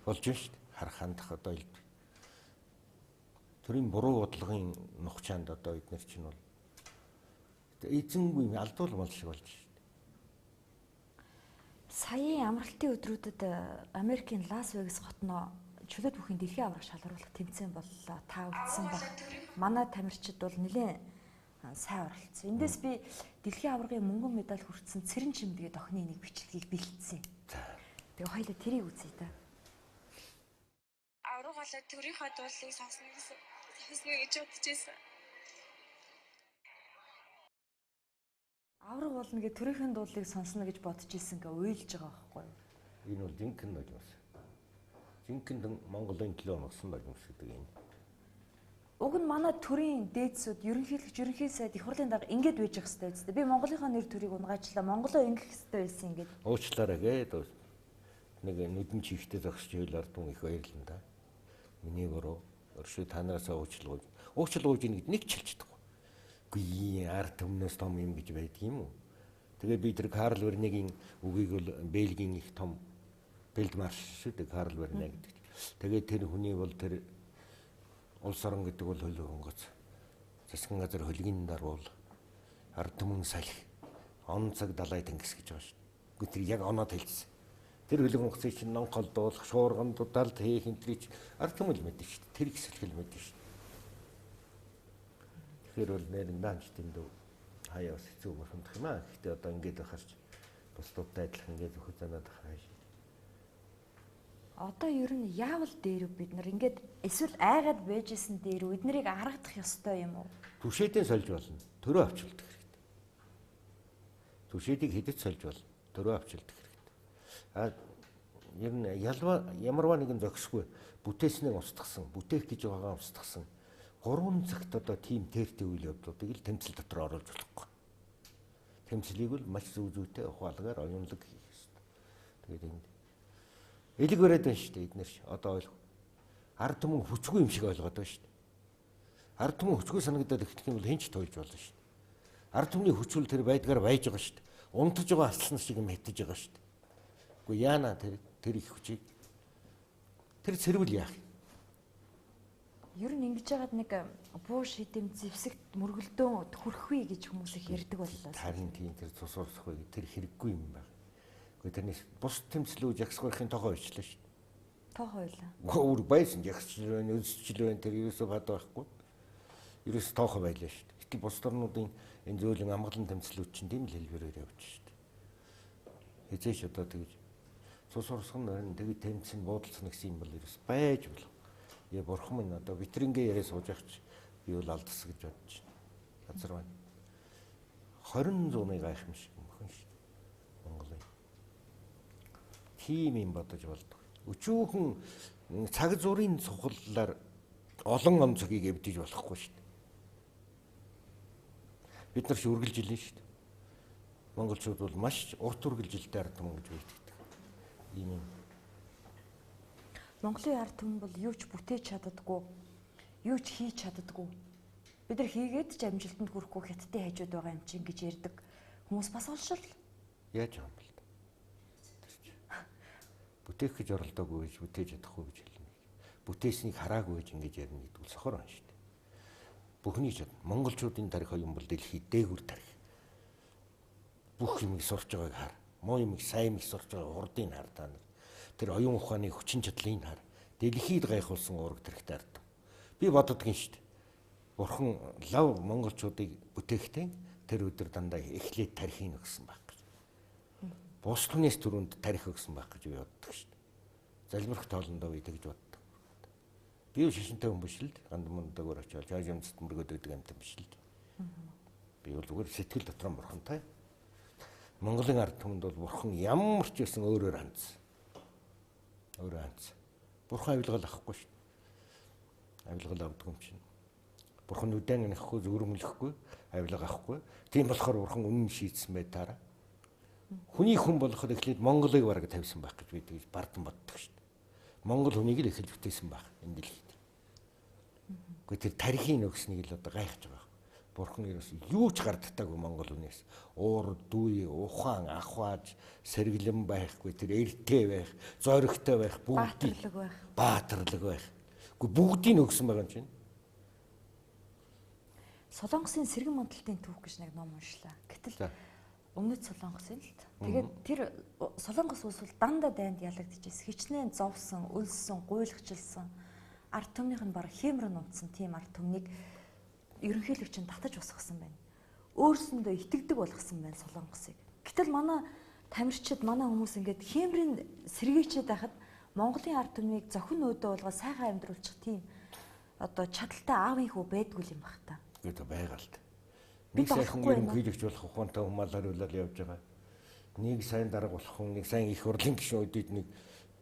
болж байна шүү дээ. Харах хандах одоо элбэг. Төрийн буруу бодлогын нухчаанд одоо эднэр чинь бол эзэнгүй алдуул мал шиг болж шүү дээ. Саяын амралтын өдрүүдэд Америкийн Лас Вегас хотноо чөлөөт бүхийн дэлхийн аварга шалгаруулах тэмцээн боллоо. Та үзсэн баг. Манай тамирчид бол нэлээд сайн оролцсон. Эндээс би дэлхийн аваргын мөнгөн медаль хүртсэн Цэрэн чимдгийн охины нэг бичлэгийг бэлдсэн. Тэгээ хоёлаа тэрийг үзье та. Авраг болоод төрийнхөө дуулыг сонсно гэсэн сонсно гэж бодож байсан. Авраг болно гэ төрийнхөө дуулыг сонсно гэж бодож исэн гэ уйлж байгаа байхгүй юу? Энэ бол жинхэнэ нулимс. Жинхэнэ Монголын төлөө онгосон нулимс гэдэг энэ. Уг нь манай төрийн дээдсүүд ерөнхийлөгч, ерөнхий сайд их хурлын дарга ингэж байж явах хэрэгтэй үстэй. Би Монголынхаа нэр төрийг унгаачлаа. Монголоо ингэх хэрэгтэй байсан ингээд. Уучлаарай гээд нэг нүдэн чигтээ зогсож байл ард түмэн их баярлан та. Миний буруу. Өршөө та нараас уучлал гуйж. Уучлал гуйж нэг нэг ч хэлж чадахгүй. Үгүй ард түмнээс том юм гэж байдаг юм уу? Тэгээ би тэр Карл Вернегийн үгийг бол Бельгийн их том фельдмаршал шүү дээ Карл Верне гэдэг. Тэгээд тэр хүний бол тэр улс орон гэдэг бол хөлөг онгоц. Засгийн газар хөлгийн даруул ард түмэн салхи он цаг далай тэнгис гэж байгаа шүү дээ. Үгүй тэр яг оноод хэлсэн. Тэр хөлөг онгоцыг чинь нонхол дуулах, шуурган дудалд хийх энтрич ард түмэн л мэдэн шүү дээ. Тэр их салхил мэдэн шүү дээ. Тэгэхээр бол нэр наанч тэндүү хаяа бас хэцүү бухимдах юм аа. Гэхдээ одоо ингэж байхаар ч бусдуудтай адилхан ингэж өхөж занаад байх хайш. Одоо ер нь яавал дээр бид нар ингээд эсвэл айгаад байжсэн дээр эднэрийг аргадах ёстой юм уу? Түшээдээ сольж болно. Төрөө авч үлдэх хэрэгтэй. Түшээдийг хэдэд сольж болно. Төрөө авч үлдэх хэрэгтэй. А ер нь ялва ямарваа нэгэн зохисгүй бүтээснээ устгасан, бүтээх гэж байгаагаа устгасан. 3 цагт одоо тийм тээртэй үйл явдлуудыг л тэмцэл дотор оруулж болохгүй. Тэмцлийг бол маш зүг зүйтэй ухаалгаар оюунлаг хийх ёстой. Тэгээд энд элэг бариад байна шүү дээ эднэр одоо ойлгох. Ард түмэн хүчгүй юм шиг ойлгоод байна шүү дээ. Ард түмэн хүчгүй санагдаад эхлэх юм бол хэн ч туйлж болно шүү дээ. Ард түмний хүч бол тэр байдгаар байж байгаа шүү дээ. Унтаж байгаа арслан шиг юм хэтэж байгаа шүү дээ. Үгүй яана тэр их хүчийг тэр цэрвэл яах юм? Ер нь ингэж яагаад нэг буу шидэм зэвсэгт мөргөлдөөн төрөхгүй гэж хүмүүс их ярьдаг боллоо. Харин тийм тэр цус урсахгүй тэр хэрэггүй юм байна. Гэхдээ тэрнээс бус тэмцлүү жагс гарахын тоогоо ичлээ шүү дээ. Тоогоо байлаа. Өөр байсан жагсчил байна, өсчил байна тэр ерөөсөө бад байхгүй. Ерөөс тоохоо байлаа шүү дээ. Гэтэл бус орнуудын энэ зөөлөн амгалан тэмцлүүд чинь тийм л хэлбэрээр явж шүү дээ. Хизээш одоо тэгж цус урсган нөрн тэгж тэмцэн буудалцсан гэсэн юм бол ерөөс байж болох. Я бурхан минь одоо витрингээ яриа сууж явах чи би бол алдсан гэж бодож байна. Газар байна. 20 зууны гайхамшиг мөхөн шүү дээ. Монголын. Тийм юм бодож болдог. Өчүүхэн цаг зургийн цухаллаар олон он цагийг эвдэж болохгүй шүү дээ. Бид нар ч үргэлж илэн шүү дээ. Монголчууд бол маш урт үргэлжилтэй ард түмэн гэж бийтгэдэг. Ийм юм. Монголын ард түмэн бол юу ч бүтээж чаддаггүй, юу ч хийж чаддаггүй. Бид нар хийгээд ч амжилтанд хүрэхгүй хятадын хажууд байгаа юм чинь гэж ярьдаг хүмүүс бас олшил. Яаж юм бэл та. Тэр чи. Бүтээх гэж оролдоогүй гэж бүтээж чадахгүй гэж хэлнэ. Бүтээснийг хараагүй гэж ингэж ярина гэдэг бол сохор байна шүү дээ. Бүхний чадна. Монголчуудын тарих оюун бол дэлхийд дээгүр тарих. Бүх юмыг сурч байгааг хар. Муу юмыг сайн юмыг сурч байгаа хурдыг хар та нар. Тэр оюун ухааны хүчин чадлыг хар. Дэлхийд гайхуулсан уураг тарихтай ард. Би боддгийн шүү дээ. Бурхан лав монголчуудыг бүтээхдээ тэр өдөр дандаа эхлээд тарихыг өгсөн байх гэж. Бус түнээс түрүүнд тарих өгсөн байх гэж би боддог шүү дээ. Залбирх тоолондоо би тэгж боддог. Би шишинтэй хүн биш л дээ. Ганд мундаг очоод жааж юмцд мөргöd өгдөг амтан биш л дээ. Би бол зүгээр сэтгэл дотроо бурхантай. Монголын ард түмэнд бол бурхан ямар ч байсан өөрөөр хандсан. Өөрөө хандсан. Бурхан авилгал авахгүй шүү дээ. Авилгал авдаг юм чинь. Бурхан нүдэн анахгүй, зүрмэлэхгүй, авилга авахгүй. Тийм болохоор бурхан үнэн шийдсэн бай таараа. Хүний хүн болоход эхлээд Монголыг бараг тавьсан байх гэж би тэгж бардан боддог шүү дээ. Монгол хүнийг л эхэлж бүтээсэн байх энэ дэлхийд. Гэхдээ тэр тарихын нөгснийг л одоо гайхаж байгаа. Бурхан ерөөс юу ч гардтаагүй Монгол хүнээс. Уур, дүй, ухаан, ахвааж, сэргэлэн байхгүй, тэр эртэй байх, зоригтой байх, бүгдийг баатарлаг байх. Баатарлаг байх. Үгүй бүгдийг өгсөн байгаа юм чинь. Солонгосын сэргэн мандалтын түүх гэж нэг ном уншлаа. Гэтэл өмнөд Солонгосын л. Тэгээд тэр Солонгос улс бол дандаа дайнд ялагдчихсэн. Хичнээн зовсон, өлссөн, гуйлгчилсан. Ард түмнийх нь баг хэмрэн унтсан тийм ард түмнийг ерөнхийлөгч нь татаж босгосон байна. Өөрсөндөө итгэдэг болгосон байна Солонгосыг. Гэтэл манай тамирчид, манай хүмүүс ингээд хэмрэн сэргээчээд байхад Монголын ард түмнийг зохин өөдөө болгоод сайхан амьдруулчих тийм одоо чадaltaй аавын хүү байдгүй юм бах та. Үгүй байгаа л та. Нэг сайхан ерөнхийлөгч болох ухаантай хүмүүс хариулаад явж байгаа. Нэг сайн дарга болох хүн, нэг сайн их хурлын гишүүнүүдэд нэг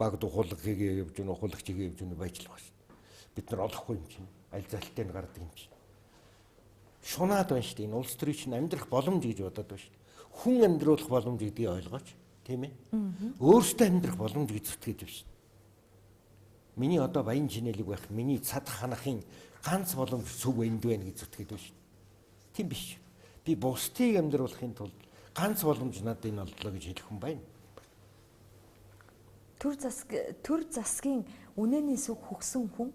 баг духуулга хийгээ явж гэнэ, ухуулагч хийгээ явж гэнэ байж л байгаа шүү дээ. Бид нар олохгүй юм чинь, аль залтай нь гардаг юм чинь. Шунаад байна шүү дээ. Энэ улс төрийн чинь амьдрах боломж гэж бодоод байна шүү дээ. Хүн амьдруулах боломж гэдгийг ойлгооч, тийм ээ? Өөртөө амьдрах боломж гэж зүтгээд байна шүү дээ. Миний одоо баян чинэлэг байх, миний цад ханахын ганц боломж сүв энд байна гэж зүтгээд байна шүү дээ. Тийм биш. Би бусдыг амьдруулахын тулд ганц боломж надад энэ олдлоо гэж хэлэх хүн байна. Төр засгийн үнэний сүг хөгсөн хүн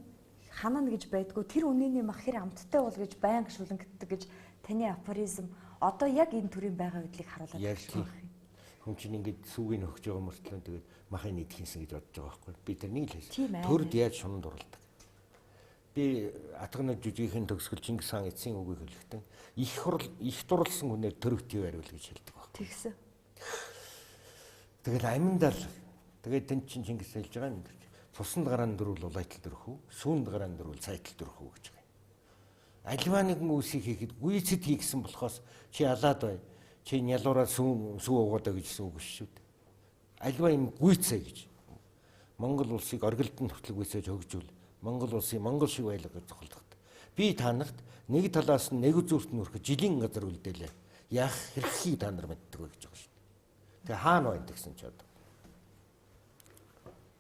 ханана гэж байдгүй, тэр үнэний мах хэр амттай бол гэж байнга шүлэнгддэг гэж таны афоризм одоо яг энэ төрийн байгаа байдлыг харуулад байна. Хүн чинь ингээд сүгийг өгч байгаа мөртлөө тэгээд махыг идэх юмсан гэж бодож байгаа байхгүй. Би тэр нэг л хэлсэн. Төрд яаж шунанд уралдаг. Би Атганад жүжигхийн төгсгөл Чингис хаан эцсийн үгийг хэлэхдээ их хурл их дурлсан хүнээр төрөгтий бариул гэж хэлдэг баг. Тэгсэн. Тэгэл аминдал тэгээд тэн чинь Чингис хэлж байгаа юм. Цуснд гараан дөрвөл улайтал дөрөх үү? Сүүнд гараан дөрвөл цайтал дөрөх үү гэж байгаа. Альва нэгэн үсийг хийхэд гүйцэд хийгсэн болохоос чи алаад бай. Чи нялуураа сүү уугаад бай гэсэн үг шүү дээ. Альва юм гүйцээ гэж. Монгол улсыг оргилдон хүртэл гүйцээж хөгжүүл. Монгол улсын монгол шиг байлга гэж зохилдох. Би та нарт нэг талаас нь нэг үзүүрт нь өрхөж жилийн газар үлдээлээ. Яах хэрхийг та нар мэддэг вэ гэж байгаа шүү дээ. Тэгээ хаана байна гэсэн чи одоо.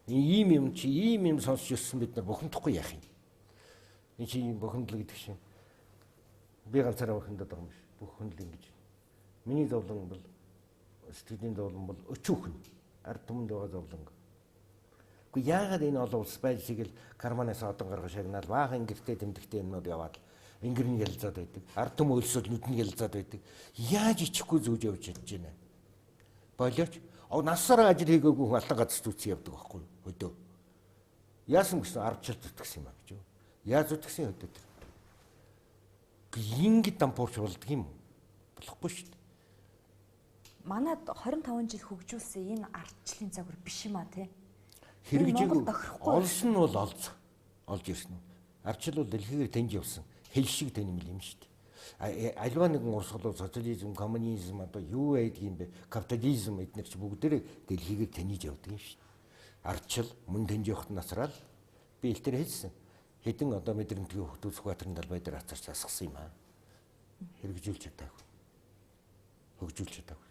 Ийм юм чи ийм юм сонсч өссөн бид нар бухимдахгүй яах юм. Энэ чи ийм бухимдал гэдэг чинь би ганцаараа бухимдаад байгаа юм биш. Бүх хүн л ингэж. Миний зовлон бол сэтгэлийн зовлон бол өчүүхэн. Ард түмэнд байгаа зовлон. Гэхдээ яагаад энэ олон улс байж тэгэл карманаас одон гаргаж шагнаал баахан гэртээ тэмдэгтэй юмнууд яваад ингэр нь ялзаад байдаг. Ард түмэн өлсөд нүд нь ялзаад байдаг. Яаж ичихгүй зүүж явж чадж байна. Болооч насаараа ажил хийгээгүй хүн алтан газар зүтсэн явдаг байхгүй юу? Хөдөө. Яасан гэсэн ардчил зүтгэсэн юм а гэж юу? Яа зүтгэсэн хөдөө тэр. Ингэ дампуурч болдго юм уу? Болохгүй шүү дээ. Манад 25 жил хөгжүүлсэн энэ ардчлалын загвар биш юм а тий. Хэрэгжээгүй. Олсон нь бол олж ирсэн үү? Ардчил бол дэлхийгээр тэнж явсан. Хэл шиг тэнэмэл юм шүү дээ. Альва нэгэн урсгал социализм, коммунизм одоо юу байдгийг юм бэ? Капитализм эднэр чи бүгдээрээ дэлхийгээр тэнийж явдаг юм шүү дээ. Ардчил мөн тэнж явахт насраал би ил дээр хэлсэн. Хэдэн одоо мэдрэмтгий хөхтөө Сүхбаатарын талбай дээр ацарч асгасан юм аа. Хэрэгжүүлж чадаагүй. Хөгжүүлж чадаагүй.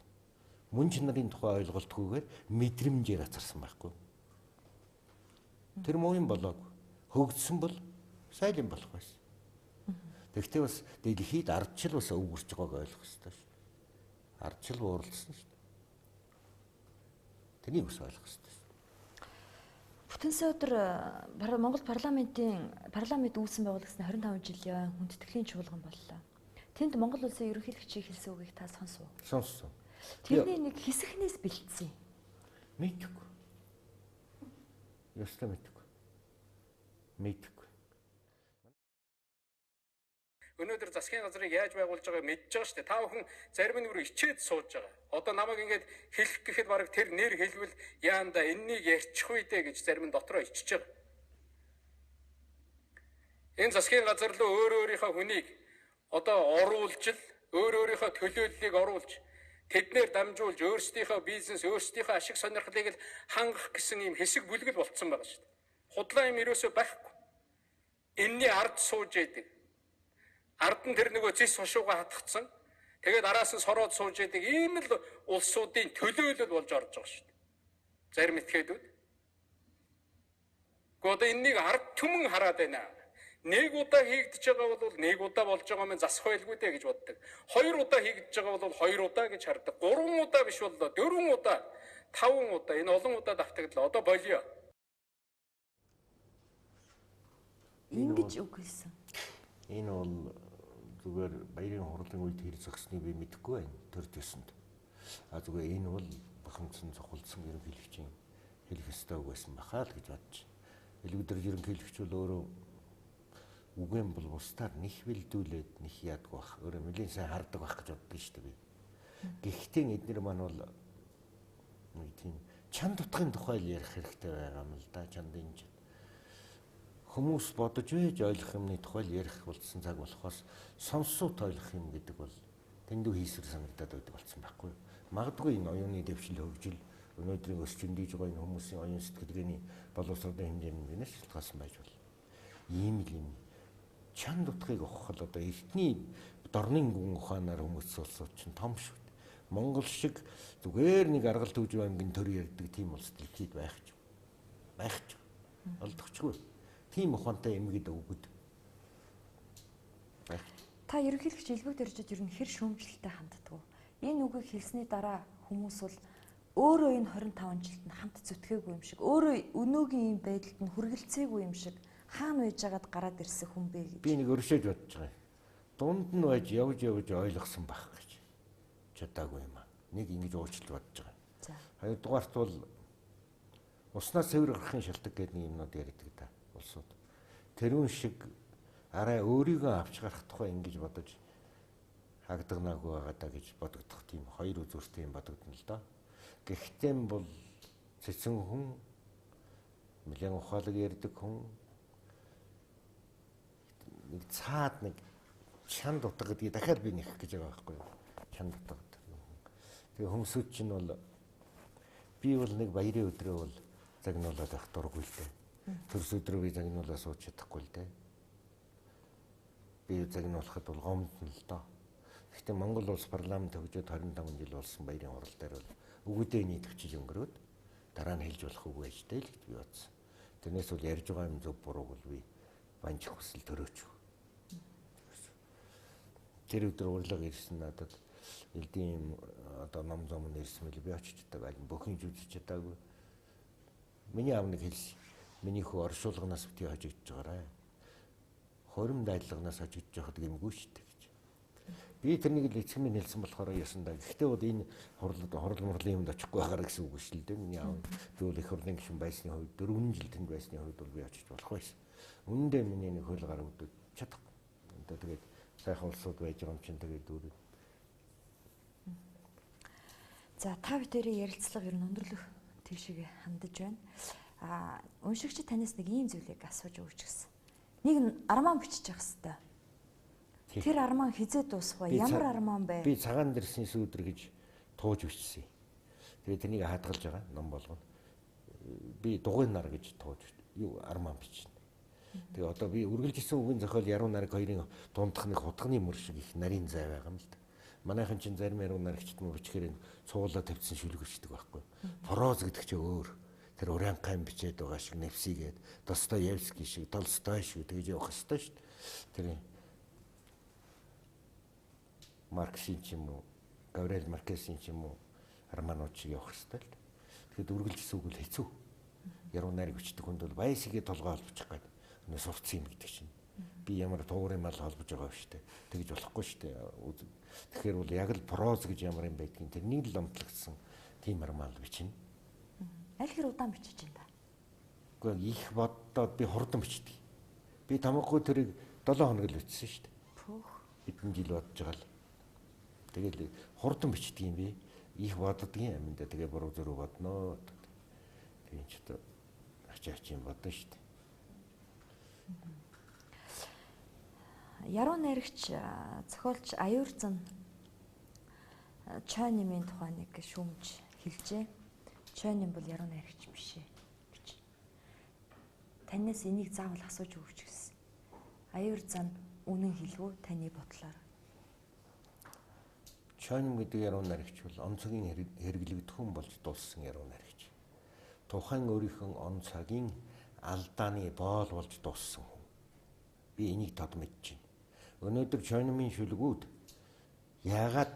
Мөн чанарын тухай ойлголтгүйгээр мэдрэмжээр ацарсан байхгүй. Тэр муу юм болоогүй. Хөгжсөн бол сайн юм болох байсан. Тэгвэл бас дэлхийд ардчил бас өвгөрч байгааг ойлгох ёстой шүү. Ардчил буурласан шүү. Тэрнийг бас ойлгох ёстой шүү. Бүтэн сая өдөр Монгол парламентын парламент үүсэн байгуулагдсны 25 жилийн хүндэтгэлийн чуулган боллоо. Тэнд Монгол улсын ерөнхийлөгчийн хэлсэн үгийг та сонсов уу? Сонссон. Тэрний нэг хэсэгнээс бэлдсэн. Мэдгүй. Ёстой мэдгүй. Мэдгүй. Өнөөдөр засгийн газрыг яаж байгуулж байгааг мэдж байгаа шүү дээ. Та бүхэн зарим нь бүр ичээд сууж байгаа. Одоо намайг ингээд хэлэх гэхэд бараг тэр нэр хэлвэл яанда энэнийг ярьчих үү дээ гэж зарим нь дотроо ичиж байгаа. Энэ засгийн газар руу өөр өөрийнхөө хүнийг одоо оруулж л өөр өөрийнхөө төлөөллийг оруулж тэднээр дамжуулж өөрсдийнхөө бизнес, өөрсдийнхөө ашиг сонирхлыг л хангах гэсэн ийм хэсэг бүлгэл болцсон байгаа шүү дээ. Худлаа юм ерөөсөө байхгүй. Энийний ард сууж яадаг. Ард нь тэр нөгөө зис хошууга хатгцсан. Тэгээд араас нь сороод сууж яадаг ийм л улсуудын төлөөлөл болж орж байгаа шүү дээ. Зарим этгээдүүд. Гэхдээ одоо энэнийг ард түмэн хараад байна. Нэг удаа хийгдэж байгаа бол нэг удаа болж байгаа юм засах байлгүй дээ гэж боддог. Хоёр удаа хийгдэж байгаа бол хоёр удаа гэж хардаг. Гурван удаа биш боллоо. Дөрвөн удаа, таван удаа энэ олон удаа давтагдлаа. Одоо болио. Ингэж үг хэлсэн. Энэ бол зүгээр баярын хурлын үед хэр зогсныг би мэдэхгүй байна. Төр төсөнд. А зүгээр энэ бол бахамдсан цохолдсон ерөнхийлөгчийн хэлэх ёстой үг байсан бахаа л гэж бодож. Элгүүдэр ерөнхийлөгч бол өөрөө үгэн бол бусдаар нэх бэлдүүлээд нэх яадаг бах. Өөрөө нэлийн сайн хардаг бах гэж боддог шүү дээ би. Гэхдээ эднэр маань бол нэг тийм чанд утгын тухай л ярих хэрэгтэй байгаа юм л да. Чандын хүмүүс бодож байж ойлгох юмны тухай л ярих болсон цаг болохоос сонсуут ойлгох юм гэдэг бол дэндүү хийсвэр санагдаад байдаг болсон байхгүй. Магадгүй энэ оюуны дэвшил хөгжил өнөөдрийн өсч өндийж байгаа энэ хүмүүсийн оюун сэтгэлгээний боловсролын хэмжээнээс шалтгаалсан байж болно. Ийм л юм чанд утгыг ухах л одоо эртний дорнын гүн ухаанаар хүмүүс улсууд чинь том шүү дээ. Монгол шиг зүгээр нэг аргал төвжив аймгийн төр ярьдаг тийм улс дэлхийд байх ч байх ч олдохчгүй. Тийм ухаантай эмгэд өгöd. Та ерөнхийлөгч Элбэг дөржид ер нь хэр шүүмжлэлтэй ханддаг вэ? Энэ үгийг хэлсний дараа хүмүүс бол өөрөө энэ 25 жилд нь хамт зүтгээгүй юм шиг, өөрөө өнөөгийн ийм байдалд нь хүргэлцээгүй юм шиг хаана байжгаад гараад ирсэн хүн бэ гэж. Би нэг өршөөж бодож байгаа юм. Дунд нь байж явж явж ойлгосон байх гэж чадаагүй юм аа. Нэг ингэж уучлалт бодож байгаа юм. За. Хоёрдугаарт бол уснаас цэвэр гарахын шалтгаан гэдэг нэг юмнууд ярьдаг да. Улсууд. Тэрүүн шиг арай өөрийгөө авч гарах тухай ингэж бодож хагдагнаагүй байгаа даа гэж бодогдох тийм хоёр үзүүртэй юм бодогдно л доо. Гэхдээ бол цэцэн хүн нэлээд ухаалаг ярьдаг хүн нэг цаад нэг чанд утга гэдгийг дахиад би нэх гэж байгаа байхгүй юу? Чанд утга гэдэг. Тэгээ хүмүүсүүд чинь бол би бол нэг баярын өдрөө бол загнуулаад байх дургүй л дээ. Төрс өдрөө би загнуулаа сууж чадахгүй л дээ. Би загнуулахад бол гомдно л доо. Гэхдээ Монгол улс парламент хөгжөөд 25 жил болсон баярын хурал дээр бол өгөөдөө нийт өчиж өнгөрөөд дараа нь хэлж болох үг байж дээ л гэж би бодсон. Тэрнээс бол ярьж байгаа юм зөв бурууг бол би банжих хүсэл төрөөч. Тэр өдөр урилга ирсэн надад элдийн одоо ном зом нь ирсэн мэл би очиж чадаагүй, аль бүхэн үзэж чадаагүй. Миний аав нэг хэлсэн. Миний хүү оршуулганаас бити хожигдож байгаарай. Хорим дайдлагнаас хожигдож байхад гэмгүй шүү дээ гэж. Би тэрнийг л эцэг минь хэлсэн болохоор ясандаа. Гэхдээ бол энэ хурал мурлын юмд очихгүй байхаараа гэсэн үг шүү дээ. Миний аав би бол их хурлын гишүүн байсны хувьд 4 жил тэнд байсны хувьд бол би очиж болох байсан. Үнэндээ миний нэг хөл гарагдаад чадахгүй. Одоо тэгээд сайхан улсууд байж байгаа юм чинь тэгээд дүүрээ. За та бүдэрийн ярилцлага ер нь өндөрлөх тийшээ хандаж байна. А уншигч танаас нэг ийм зүйлийг асууж өгч гисэн. Нэг арман бичиж явах хэвээр. Тэр арман хизээ дуусах вэ? Ямар арман бэ? Би цагаан дэрсний сүүдэр гэж тууж бичсэн. Тэгээд тэрнийг хадгалж байгаа ном болгоно. Би дугуй нар гэж тууж юу арман бичнэ. Тэгээ одоо би үргэлжилсэн үгийн зохиол яруу найраг хоёрын дундах нэг хутганы мөр шиг их нарийн зай байгаа юм л да. Манайхан чинь зарим яруу найрагчд мөр бичгээр энэ цуулаа тавьсан шүлэг бичдэг байхгүй. Проз гэдэг чинь өөр. Тэр уранхайн бичээд байгаа шиг нэвсийгээд Достоевский шиг, Толстой шиг тэгж явах ёстой шүү дээ. Тэр Марксийн ч юм уу, Габриэл Маркесийн ч юм уу романууд шиг явах ёстой л. Тэгэхэд үргэлжилсэн үг л хэцүү. Яруу найраг бичдэг хүнд бол байсгээ толгой холбочих гээд өнөө сурцсан юм гэдэг чинь. Би ямар туурын мал холбож байгаа вэ штэ. Тэгж болохгүй штэ. Тэгэхээр бол яг л проз гэж ямар юм байдгийг тэрнийг л онцлогдсон тийм роман бичнэ. Аль хэр удаан бичиж байна та? Үгүй их боддоод би хурдан бичдэг. Би тамгагүй тэрийг 7 хоног л бичсэн штэ. Пөх. Хэдэн жил бодож байгаа л. Тэгэл хурдан бичдэг юм би. Их боддгийн аминдаа тэгээ буруу зөрүү бодноо. Тэгээ ч одоо ачаа ачин бодно штэ. Яруу найрагч зохиолч Аюурзан Чойнимын тухай нэг шүүмж хэлжээ. Чойним бол яруу найрагч биш ээ гэж. Танаас энийг заавал асууж өгөөч гэсэн. Аюурзан үнэн хэлвүү таны бодлоор? Чойним гэдэг яруу найрагч бол он цагийн хэрэглэгдэхүүн болж дууссан яруу найрагч. Тухайн өөрийнхөө он цагийн алдааны боол болж дууссан хүн. Би энийг тод мэдэж байна. Өнөөдөр Чойномын шүлгүүд яагаад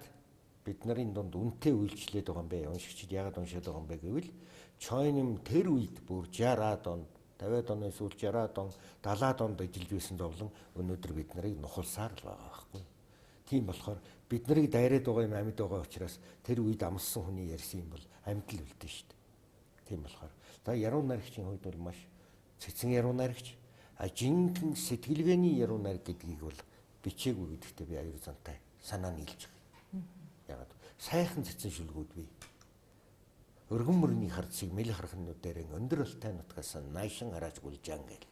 бид нарын дунд үнэтэй үйлчлээд байгаа юм бэ? Уншигчид яагаад уншаад байгаа юм бэ гэвэл Чойном тэр үед бүр 60-аад онд, 50-аад оны сүүл 60-аад он, 70-аад онд ажиллаж байсан зовлон өнөөдөр бид нарыг нухалсаар л байгаа байхгүй. Тийм болохоор бид нарыг дайраад байгаа юм амьд байгаа учраас тэр үед амссан хүний ярьсан юм бол амьд л үлдэн шүү дээ. Тийм болохоор за яруу найрагчийн хувьд бол маш цэцэн яруу найрагч, а жинхэнэ сэтгэлгээний яруу найраг гэдгийг бол бичээгүй гэдэгтээ би аюул зантай санаа нийлж байгаа. Ягаад сайхан цэцэн шүлгүүд бий. Өргөн мөрний харцыг мэл харахнууд дээр өндөр алтай нутгаас наашин харааж гүлжаан гэл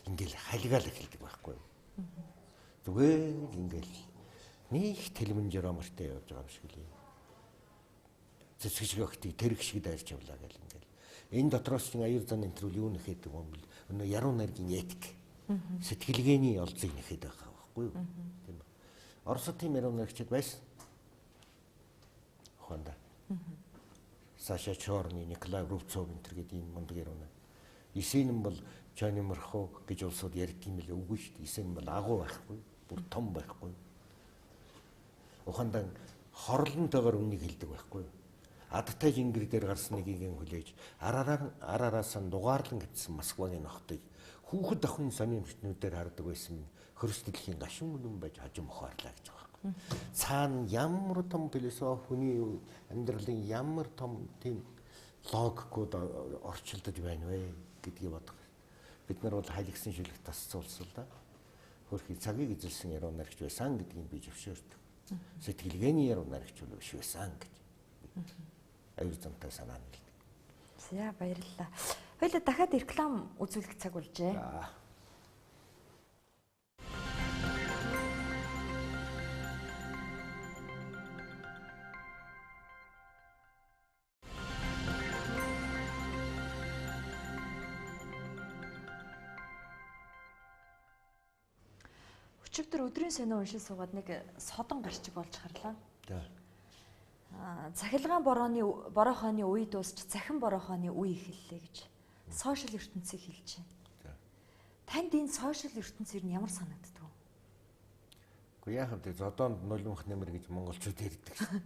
ингээл халигаал эхэлдэг байхгүй юу. Зүгээр л ингээл нэг тэлмэн жиромортой явж байгаа юм шиг л юм. Цэцэг шиг огтыг тэрэг шиг дайрч явлаа гэл ингээл. Энэ дотроос чинь аюул зан энтрүүл юу нэхэд юм бол өнөө яруу найргийн этик сэтгэлгээний олзыг нэхэд байгаа байхгүй юу. Тийм үү. Оросд тийм яруу найрагчид байсан. Ухаанда. Саша Чорны, Николай Рубцов энэ төр гэдэг ийм мундаг яруу найр. Есенин бол Чойноморхоо гэж улсууд ярьдаг юм лээ. Үгүй шүү дээ. Есенин бол агуу байхгүй, бүр том байхгүй. Ухаандан хорлонтойгоор үннийг хэлдэг байхгүй. Адтай жингэр дээр гарсан нэгийг хүлээж арараас нь дугаарлан гэтсэн Москвагийн нохтыг хүүхэд охин сонин өмчтнүүдээр хардаг байсан минь хөрс дэлхийн гашуун үнэн байж хажим ухаарлаа гэж байгаа байхгүй. Цаана ямар том философи хүний амьдралын ямар том тийм логикууд орчилдож байна вэ гэдгийг бодох. Бид нар бол халигсан шүлэг тасцсан улс л да. Хөрхий цагийг эзэлсэн яруу найрагч байсан гэдгийг би зөвшөөрдөг. Сэтгэлгээний яруу найрагч бол биш байсан гэж. Аюул замтай санаа нийлдэг. За баярлалаа. Хоёлаа дахиад реклам үзүүлэх цаг болжээ. Өчигдөр өдрийн сонио уншиж суугаад нэг содон гарчиг болж харлаа. За. Цахилгаан борооны бороо хойны үе дуусч цахим бороо хойны үе эхэллээ гэж сошиал ертөнцийг хэлж байна. За. Танд энэ сошиал ертөнц ер нь ямар санагддаг вэ? Гэхдээ яах вэ? Зодоонд нулимх нэмэр гэж монголчууд ярьдаг шин.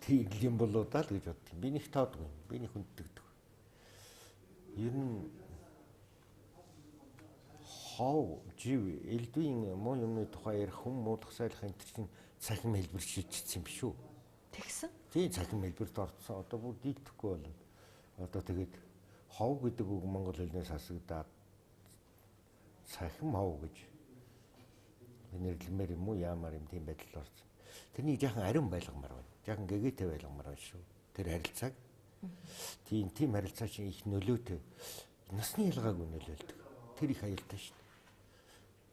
Тийм юм болоо даа л гэж боддог. Би нэг тоодгүй. Би нэг хүнддэгдэг. Ер нь хов, жив, элдвийн муу юмны тухай ярих хүн муудах сайлах энэ чинь цахим хэлбэр шийдчихсэн юм биш үү? Тэгсэн. Тийм цахим хэлбэрт орцсон. Одоо бүр дийлдэхгүй болно. Одоо тэгээд хов гэдэг үг монгол хэлнээс хасагдаад цахим хов гэж нэрлэмээр юм уу яамаар юм тийм байдал орсон. Тэрнийг жаахан ариун байлгамаар байна. Жаахан гэгээтэй байлгамаар байна шүү. Тэр харилцааг. Тийм харилцаа чинь их нөлөөтэй. Насны ялгаагүй нөлөөлдөг. Тэр их аюултай шүү.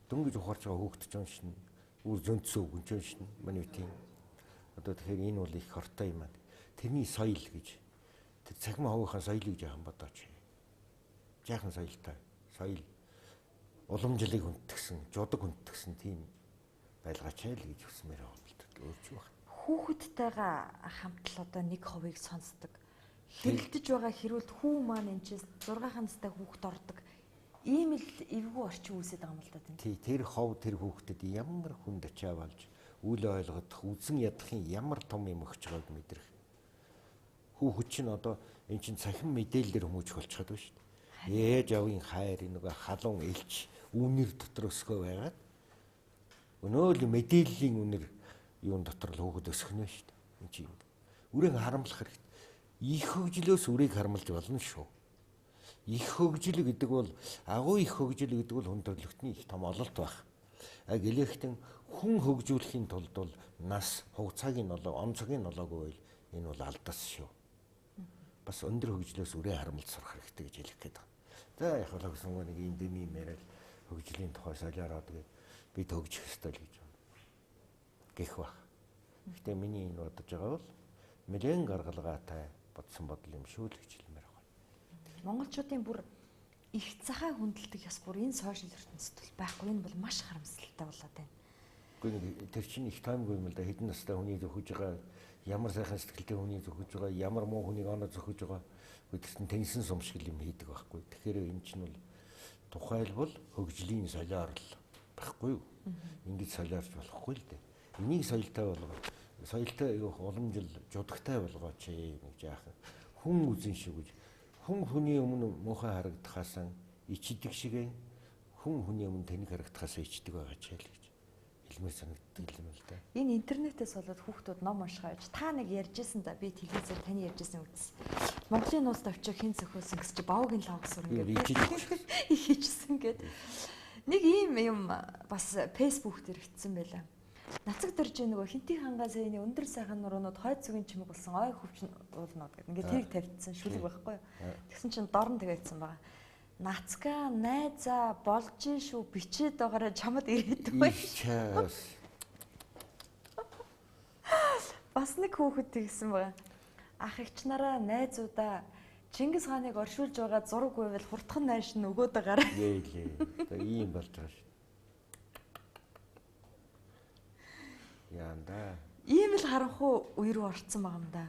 Дөнгөж ухаарч байгаа хүүхэд ч уншина. Үр зөнцсөн үг ч уншина. Манай тийм. Одоо тэгэхээр энэ бол их хортой юм аа. Тэрний соёл гэж. Тэр цахим ховынхаа соёлыг жаахан бодооч. Жаахан соёлтой. Соёл уламжлалыг хүндэтгсэн, жудаг хүндэтгсэн тийм байлгаач л гэж хүсмээр байгаа юм л да. Өөр ч юу байна. Хүүхэдтэйгээ хамт л одоо нэг ховыг сонсдог. Хэрэлдэж байгаа хэрүүлд хүү маань энэ чинь 6 настай хүүхэд ордог. Ийм л эвгүй орчин үүсээд байгаа юм л да тийм. Тий, тэр хов тэр хүүхдэд ямар хүнд ачаа болж үл ойлгох, үзэн ядахын ямар том юм өгч байгааг мэдрэх. Хүүхэд чинь одоо эн чинь цахим мэдээлэлээр хүмүүжих болчиход байна шүү дээ. Ээж авын хайр нөгөө халуун элч үнэр дотор өсгөө байгаад өнөө л мэдээллийн үнэр юун дотор л хүүхэд өсөх нь шүү дээ. Энд чинь үрэн харамлах хэрэгтэй. Их хөгжлөөс үрийг харамлж болно шүү. Их хөгжил гэдэг бол агуу их хөгжил гэдэг бол хүн төрөлхтний их том ололт байх. А гэлээхтэн хүн хөгжүүлэхийн тулд бол нас хугацааг нь болоо он цагийн болоогүй байл энэ бол алдас шүү. Бас өндөр хөгжлөөс үрээ харамлж сурах хэрэгтэй гэж хэлэх гээд байна. За яг л гэсэн нэг ийм дэми юм яриад хөгжлийн тухай солиороод гээд бид хөгжих ёстой л гэж байна. Гэх баг. Гэхдээ миний энэ бодож байгаа бол нэлээд гаргалгаатай бодсон бодол юм шүү л гэж хэлмээр байна. Монголчуудын бүр их захаа хүндэлдэг ёс бүр энэ сошиал ертөнцид бол байхгүй. Энэ бол маш харамсалтай болоод байна. Үгүй тэр чинь их таймгүй юм л да. Хэдэн настай хүний зөхөж байгаа, ямар сайхан сэтгэлтэй хүний зөхөж байгаа, ямар муу хүнийг оноо зөхөж байгаа. Үгүй тэр чинь тэнсэн сум шиг юм хийдэг байхгүй. Тэгэхээр энэ чинь бол тухайлбал хөгжлийн солиорл Байхгүй юу? Ингэж солиорч болохгүй л дээ. Энийг соёлтой болгоо. Соёлтой юу уламжил жудагтай болгооч нэг жаахан. Хүн үзэн шиг гэж. Хүн хүний өмнө муухай харагдахаасаа ичдэг шигэ хүн хүний өмнө тэнэг харагдахаасаа ичдэг байгаа ч л гэж хэлмээр санагддаг юм л да. Энэ интернетээс болоод хүүхдүүд ном уншихаа гэж та нэг ярьжсэн да, би телевизээр таны ярьжсэн үзсэн. Монголын нууц товчоо хэн зохиосон гэсэн чи Бавгийн лав гэсэн ингээд хийжсэн гэд. Нэг ийм юм бас Facebook дээр бичсэн байлаа. Нацаг дөрж нөгөө хинтий хангаа саяны өндөр сайхан нуруунууд хойд зүгийн чимэг болсон ой хөвч уулнууд гэдэг. Ингээд тэрийг тавьчихсан шүлэг байхгүй юу. Тэгсэн чинь дорн тэгээдсэн байгаа. Нацка найзаа болж шүү бичээд байгаараа чамд ирээд бай. Бас нэг хүүхэд тэгсэн байгаа. Ах эгч нараа найзуудаа Чингис хааныг оршуулж байгаа зураг байвал хурдхан найш нь өгөөд байгаарай. Ээлээ. Одоо ийм болж байгаа шүү. Яанда. Ийм л харанхуй үе рүү орцсон байгаа юм да.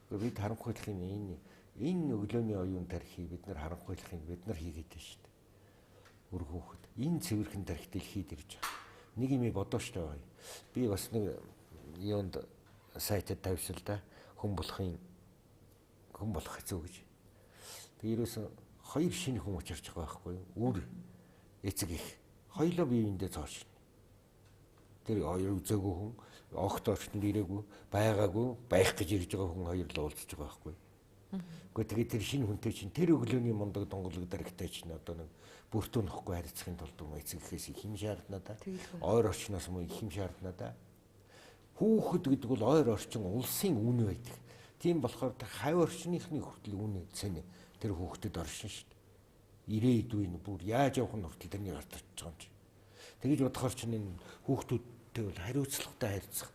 Гэхдээ бид харанхуйлах юм энэ өглөөний оюун тархи бид нар харанхуйлах юм бид нар хийгээд байна шүү дээ. Үр хүүхэд энэ цэвэрхэн тархи дэлхийд ирж байгаа. Нэг юм бодоо шүү дээ. Би бас нэг юунд сайтад тавьсан л да. Хүн болохын хүн болох хэцүү гэж. Тэг ерөөсөн хоёр шинэ хүн учирч байгаа байхгүй юу? Үр эцэг их. Хоёлоо бие биендээ цоошин. Тэр хоёр үзээгүй хүн огт орчинд ирээгүй, байгаагүй, байх гэж ирж байгаа хүн хоёр л уулзж байгаа байхгүй юу? Гэхдээ тэгээд тэр шинэ хүнтэй чинь тэр өглөөний мундаг донголог дарагтай чинь одоо нэг бүртөө нөхгүй харьцахын тулд юм эцэг эхээс их юм шаардна да. Ойр орчноос мөн их юм шаардна да. Хүүхэд гэдэг бол ойр орчин улсын үн байдаг. Тийм болохоор хав орчныхны хүртэл үн цэн тэр хүүхдэд оршин шүү дээ. Ирээдүй нь бүр яаж явах нь хүртэл тэрний гарт очиж байгаа юм чи. Тэгэж бодохоор чинь энэ хүүхдүүдтэй бол хариуцлагатай харьцах,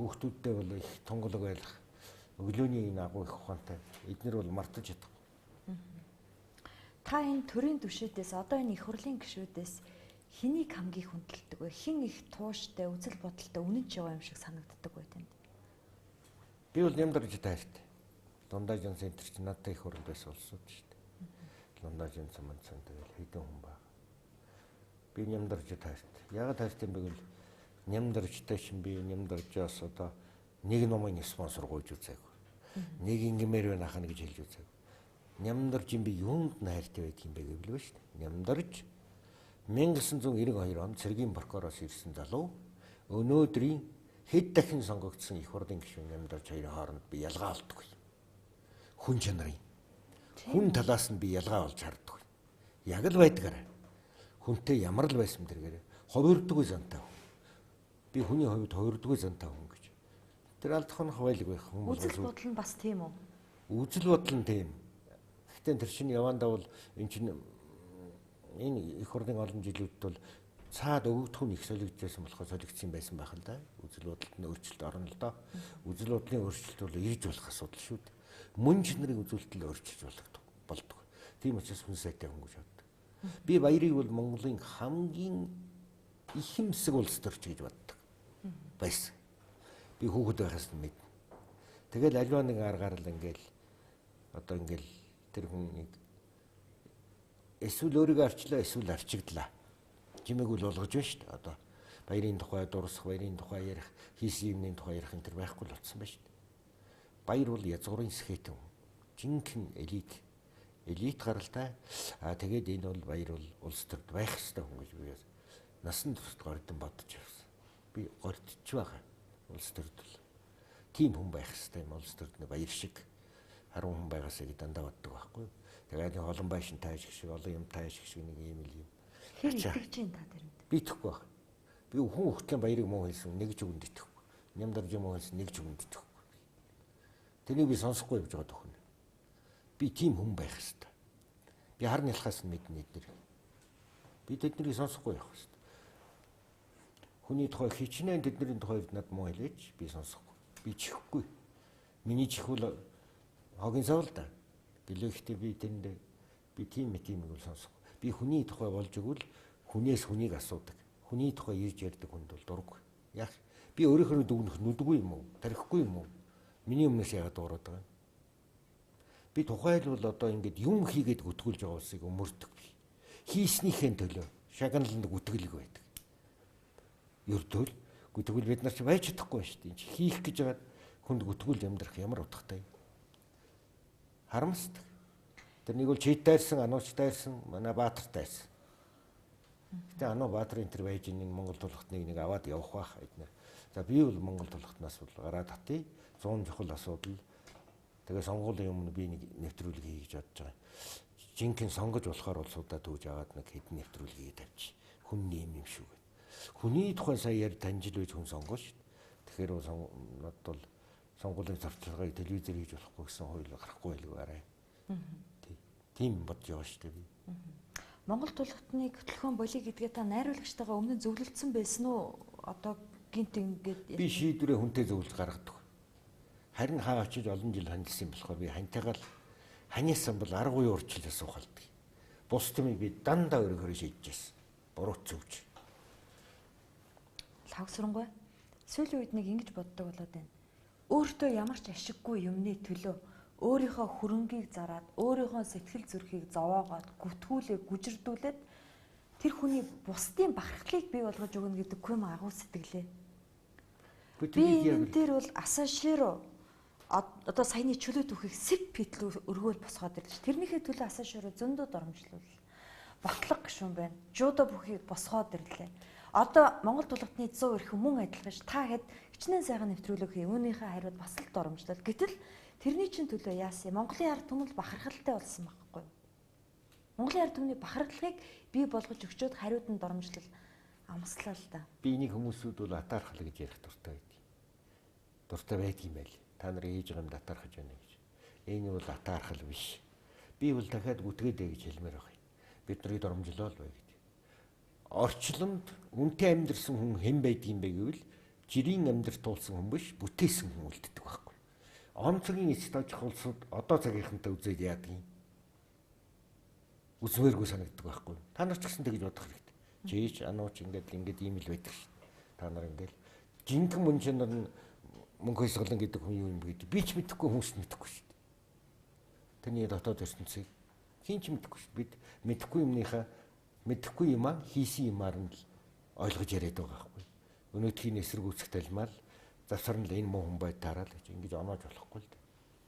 хүүхдүүдтэй бол их тунгалаг байх, өглөөний энэ агуу их ухаантай. Эднэр бол мартаж чадахгүй. Та энэ төрийн түвшүүдээс одоо энэ их хурлын гишүүдээс хэнийг хамгийн хүндэлдэг вэ? Хэн их тууштай, үзэл бодолтой, үнэнч яваа юм шиг санагддаг вэ танд? Би бол Нямдарж тайртай. Лундажин центр чинь надтай их хуралд байсан улсууд шүү дээ. Лундажин цамцсан тэгэл хэдэн хүн байгаа. Би Нямдарж тайртай. Яагаад тайртай юм бэ гэвэл Нямдаржтай чинь би Нямдаржаас одоо нэг номын спонсор гуйж үзээгүй. Нэг ингэмээр байна ахна гэж хэлж үзээгүй. Нямдарж юм би юунд найртай байдаг юм бэ гэвэл шүү дээ. Нямдарж 1992 онд цэргийн прокуроос ирсэн залуу өнөөдрийн хэд дахин сонгогдсон их хурлын гишүүн Нямдарж хоёрын хооронд би ялгаа олдгүй. Хүн чанарын. Хүн талаас нь би ялгаа олж харддаг. Яг л байдгаар. Хүнтэй ямар л байсан тэргээр хувирдаггүй зантай хүн. Би хүний хувьд хувирдаггүй зантай хүн гэж. Тэр алдах нь хавайлг байх хүн. Үзэл бодол нь бас тийм үү? Үзэл бодол нь тийм. Гэхдээ тэр чинь явандаа бол эн чинь энэ их хурлын олон жилүүдэд бол цаад өгөгдөх нь их солигдчихсэн болохоор солигдсон байсан байх л да. Үзэл бодолд нь өөрчлөлт орно л доо. Үзэл бодлын өөрчлөлт бол ирж болох асуудал шүү дээ. Мөн чанарын үзүүлэлт л өөрчилж болдог. Тийм учраас хүн сайтай хүн гэж боддог. Би баярыг бол Монголын хамгийн ихэмсэг улс төрч гэж боддог байсан. Би хүүхэд байхаас нь мэднэ. Тэгэл аливаа нэг аргаар л ингээл одоо ингээл тэр хүнийг эсвэл өөрийгөө арчлаа эсвэл арчигдлаа. Чимээг үл болгож байна шүү дээ. Одоо баярын тухай дурсах, баярын тухай ярих, хийсэн юмны тухай ярих энэ төр байхгүй л болсон байна шүү дээ. Баяр бол язгуурын сэхэтэн. Жинхэнэ элит. Элит гаралтай. Аа тэгээд энэ бол баяр бол улс төрд байх ёстой хүн гэж би насан туршид гордон бодож явсан. Би гордож байгаа. Улс төрд бол тийм хүн байх ёстой юм. Улс төрд нэг баяр шиг харин хүн байгаасаа гэж дандаа боддог байхгүй юу. Тэгээд нэг олон байшин тааш шиг, олон юм тааш шиг нэг юм л юм. Хэр итгэж чинь та тэрэнд? Би итгэхгүй байна. Би хүн хөтлөн баярыг муу хэлсэн нэг ч үгэнд итгэхгүй. Нямдарж муу хэлсэн нэг ч үгэнд итгэхгүй. Тэрийг би сонсохгүй явж байгаа төхнө. Би тийм хүн байх ёстой. Би хар нялхаас нь мэднэ эднэр. Би тэднийг сонсохгүй явах ёстой. Хүний тухай хичнээн тэдний тухай над муу хэлээч би сонсохгүй. Би чихгүй. Миний чихвэл хогийн сав л да. Гэлээхдээ би тэнд би тийм мэт юм бол сонсохгүй. Би хүний тухай болж өгвөл хүнээс хүнийг асуудаг. Хүний тухай ирж ярьдаг хүнд бол дурггүй. Яг би өөрийнхөө дүгнэх нүдгүй юм уу? Тарихгүй юм уу? Миний өмнөөс яагаад дуурайд байгаа юм? Би тухайлбал одоо ингэж юм хийгээд гүтгүүлж байгаа улсыг өмөрдөг би. Хийснийхээ төлөө шагналанд гүтгэлэг байдаг. Ердөөл. Үгүй тэгвэл бид нар чи байж чадахгүй шүү дээ. Хийх гэж байгаа хүнд гүтгүүл амьдрах ямар утгатай юм. Харамсдаг. Тэр нэг бол чид дайрсан, анууч дайрсан, манай Баатар дайрсан. Гэтэ ануу Баатарын тэр байж энэ Монгол тулгатныг нэг аваад явах байх эднэр. За би бол Монгол тулгатнаас бол гараад татъя. 100 чухал асуудал. Тэгээ сонгуулийн өмнө би нэг нэвтрүүлэг хий гэж бодож байгаа. Жинхэнэ сонгож болохоор улсуудаа түүж аваад нэг хэдэн нэвтрүүлэг хий тавьчих. Хүн нэм юм шүү гэд. Хүний тухай сая яар таньжил байж хүн сонгоо шүү. Тэгэхээр надад бол сонгуулийн зарчлагыг телевизээр хийж болохгүй гэсэн хууль гарахгүй байлгүй арай. Тийм бодож байгаа шүү дээ би. Монгол тулгатныг хөтөлхөөн болиё гэдгээ та найруулагчтайгаа өмнө зөвлөлдсөн байсан уу? Одоо гинт ингээд би шийдвэрээ хүнтэй зөвлөж гаргадаг. Харин хаа очиж олон жил ханилсан юм болохоор би хантайгаа л ханиасан бол арга үе урьдчилж асуух алдаг. Бус тэмийг би дандаа өөрөөр шийдэж байсан. Буруу зөвж. Лавсрангуй. Сүүлийн үед нэг ингэж боддог болоод байна. Өөртөө ямар ч ашиггүй юмны төлөө өөрийнхөө хөрөнгийг зараад, өөрийнхөө сэтгэл зүрхийг зовоогоод, гүтгүүлээ, гүжирдүүлээд тэр хүний бусдын бахархлыг бий болгож өгнө гэдэг юм агуу сэтгэлээ. Би энэ дээр бол Асаширо одоо саяны чөлөө түүхийг сэп хэтлүү өргөөл босгоод ирлээ. Тэрнийхээ төлөө Асаширо зөндөө доромжлуул. Ботлого гишүүн байна. Жудо бүхийг босгоод ирлээ. Одоо Монгол тулгатны 100 эрхэм мөн адилхан ш. Та хэд хичнээн сайхан нэвтрүүлэг хий. Үүнийхээ хариуд бас л доромжлол. Гэтэл тэрний чинь төлөө яасан? Монголын ард түмэн бахархалтай болсон байхгүй юу? Монголын ард түмний бахархлыг бий болгож өгчөөд хариуд нь доромжлол амслаа л да. Би энийг хүмүүсүүд бол атаархал гэж ярих дуртай байдаг. Дуртай байдаг юм байл. Та нар хийж байгаа юм атаархаж байна гэж. Энэ бол атаархал биш. Би бол дахиад гүтгээд ээ гэж хэлмээр байгаа юм. Бид нарыг доромжлоо л бай гэж. Орчлонд үнтэй амьдрсан хүн хэн байдгийм бэ гэвэл жирийн амьдрал туулсан хүн биш, бүтээсэн хүн үлддэг байхгүй. Он цагийн эцэст очих улсууд одоо цагийнхантай үзээд яадаг юм. Үзмээргүй санагддаг байхгүй. Та нар ч гэсэн тэгж бодох хэрэгтэй. Чийч, анууч ингээд ингээд ийм л байдаг шүү. Та нар ингээд жинхэнэ мөн чанар нь мөнгө хэсгэлэн гэдэг хүн юу юм бэ гэдэг. Би ч мэдэхгүй, хүмүүс ч мэдэхгүй шүү. Тэрний дотоод ертөнцийг хэн ч мэдэхгүй шүү. Бид мэдэхгүй юмныхаа мэдэхгүй юмаа хийсэн юмар нь л ойлгож яриад байгаа байхгүй. Өнөөдрийн эсэргүүцэх талмал завсар нь л энэ муу хүн байд таараа л гэж ингэж оноож болохгүй л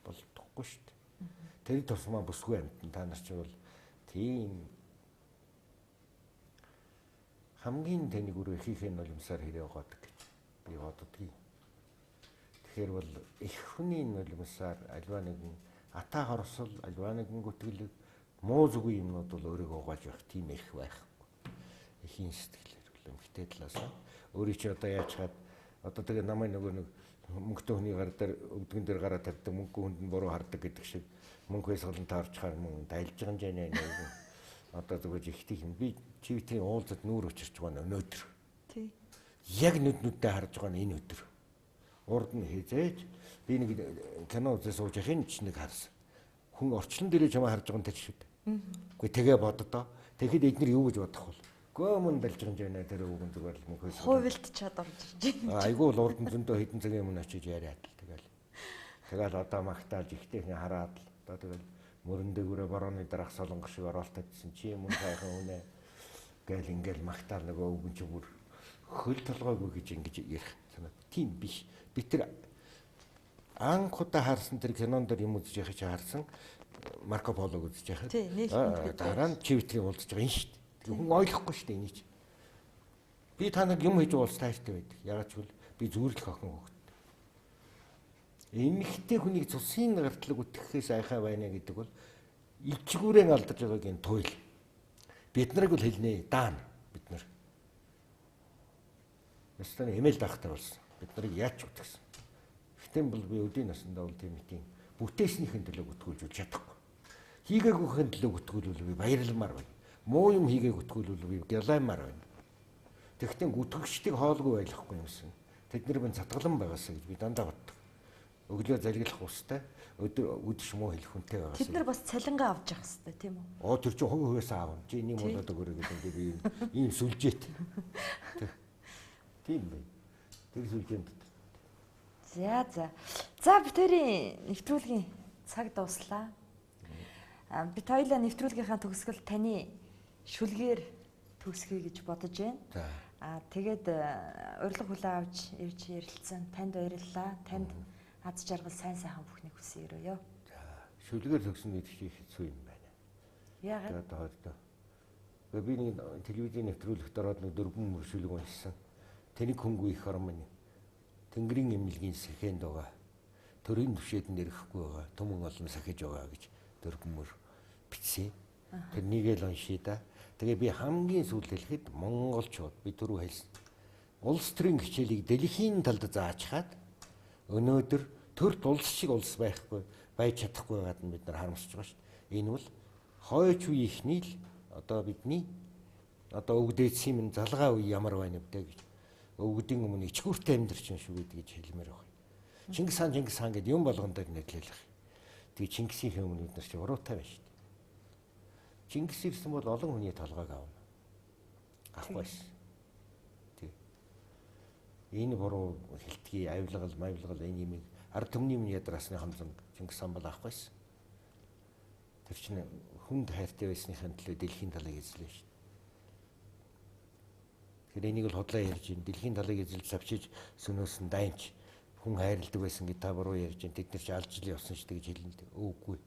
болдохгүй шүү дээ. Тэр тусмаа бүсгүй амьтан та нар чи бол тийм хамгийн тэнэг өрөө ихийнхээ нулимсаар хэрэг угаадаг гэж би боддгийг. Тэгэхээр бол их хүний нулимсаар альва нэгэн ата хорсол, альва нэгэн гүтгэлэг муу зүгүй юмнууд бол өөрийгөө угааж явах тийм эрх байхгүй. Эхийн сэтгэлээр бол эмгтэй талаас өөрийн чи одоо яаж хаад одоо тэгээ намайг нөгөө нэг мөнгөтэй хүний гар дээр өвдгөн дээр гараа тавьдаг, мөнгөгүй хүнд нь буруу хардаг гэдэг шиг мөнгө хэсгэлэн таарчхаар мөн дайлж байгаа юм жаа нэг одоо зүгээр ихтэй юм. Би чивтийн уулзад нүүр учирч байгаа нь өнөөдөр. Тий. Яг нүд нүдтэй харж байгаа нь энэ өдөр. Урд нь хизээж би нэг кино үзээ сууж яхин ч нэг харсан. Хүн орчлон дээрээ чамаа харж байгаа нь тэр шүү дээ. Үгүй тэгээ боддоо. Тэгэхэд эднэр юу гэж бодох вэ? Гөө мөн далж байгаа юм жаа тэр өвгөн зүгээр л мөнхөөс. Хувилт чад орж ирж байна. Айгүй л урд нь зөндөө хэдэн цагийн өмнө очиж яриад л тэгэл. Тэгэл одоо магтаалж ихтэйхэн хараад л одоо тэгэл мөрөн дээгүүрээ борооны дараах солонгос шиг оролт тавьсан чи мөн сайхан үнэ гээл ингээл магтаал нөгөө өвгөн чи бүр хөл толгойгүй гэж ингэж ярих санаа. Тийм биш. Би тэр анх удаа харсан тэр кинон дээр юм үзэж яхаж харсан Марко Полог үзэж яхад дараа нь чивтгийн уулзж байгаа юм шүү дээ. Хүн ойлгохгүй шүү дээ энийг чи. Би та нарыг юм хийж уулз тайртай байдаг. Ягаад ч вэ би зүрлэх охин хөгт. Эмэгтэй хүнийг цусын гартлаг үтгэхээс айхаа байна гэдэг бол ичгүүрэн алдаж байгааг энэ туйл. Бид нарыг бол хэлнэ даана бид нар. Ястаны эмээл даахтай болсон. Бид нарыг яаж ч үтгэсэн. Гэтэн бол би өдийн насандаа бол тийм тийм бүтээснийхэн төлөө гүтгүүлж чадахгүй. Хийгээгүйхэн төлөө гүтгүүлвэл би баярламаар байна. Муу юм хийгээг гүтгүүлвэл би гялаймаар байна. Тэгтэн гүтгэгчдийг хоолгүй байлгахгүй юмсан. Тэд нар минь цатгалан байгаасаа гэж би дандаа боддог. Өглөө залгилах устай, өдөр үдш муу хэлэх хүнтэй байгаасаа. Тэд нар бас цалингаа авч явах хэвээр тийм үү? Оо тэр чинь хувь хувьяасаа аавна. Чи энийг болоод өгөөрэй гэдэг би ийм сүлжээт. Тийм бай. Тэр сүлжээнд. За за. За бид хоёрын нэвтрүүлгийн цаг дууслаа. Бид хоёлаа нэвтрүүлгийнхаа төгсгөл таны шүлгээр төгсгөе гэж бодож байна. Аа тэгээд урилга хүлээн авч ирж ярилцсан танд баярлалаа. Танд аз жаргал сайн сайхан бүхнийг хүсье өрөөё. За шүлгээр төгснө гэдэг чинь хэцүү юм байна. Яагаад? Одоо би нэг телевизийн нэвтрүүлэгт ороод нэг 4 мөр шүлэг уншсан. Тэнэг хөнгүү их орон минь Тэнгэрийн эмнэлгийн сэхэнд байгаа. Төрийн түвшээд нэрэхгүй байгаа. Түмэн олон сахиж байгаа гэж 4 мөр бичсэн. Тэрнийг л уншия да. Тэгээ би хамгийн сүүлд хэлэхэд монголчууд би түрүү хэлсэн. Улс төрийн хичээлийг дэлхийн талд заачхаад өнөөдөр төрт улс шиг улс байхгүй байж чадахгүй байгаад нь бид нар харамсаж байгаа шүү дээ. Энэ бол хойч үеийнхний л одоо бидний одоо өвгдээсийн минь залгаа үе ямар байна вэ гэж өвгдийн өмнө ичгүүртэй амьдарч юм шүү гэж хэлмээр байна. Чингис хаан Чингис хаан гэд юм болгон дээр нэрлэлэх. Тэгээ Чингисийн өмнө бид нар чи уруутай байна шүү дээ. Чингис ирсэн бол олон хүний толгойг авна. Авах байсан. Тэг. Энэ буруу хилтгий, авилгал, мавилгал энэ юмыг ард түмний минь ядраасны хамзан Чингис хаан бол авах байсан. Тэр чинь хүнд хайртай байсныхаа төлөө дэлхийн талыг эзлээ шүү дээ. Тэгэхээр энийг л худлаа ярьж байна. Дэлхийн талыг эзэлж савчиж сөнөөс нь дайнч хүн хайрладаг байсан гэж та буруу ярьж байна. Тэд нар чи алж л явсан шүү дээ гэж хэлнэ. Үгүй.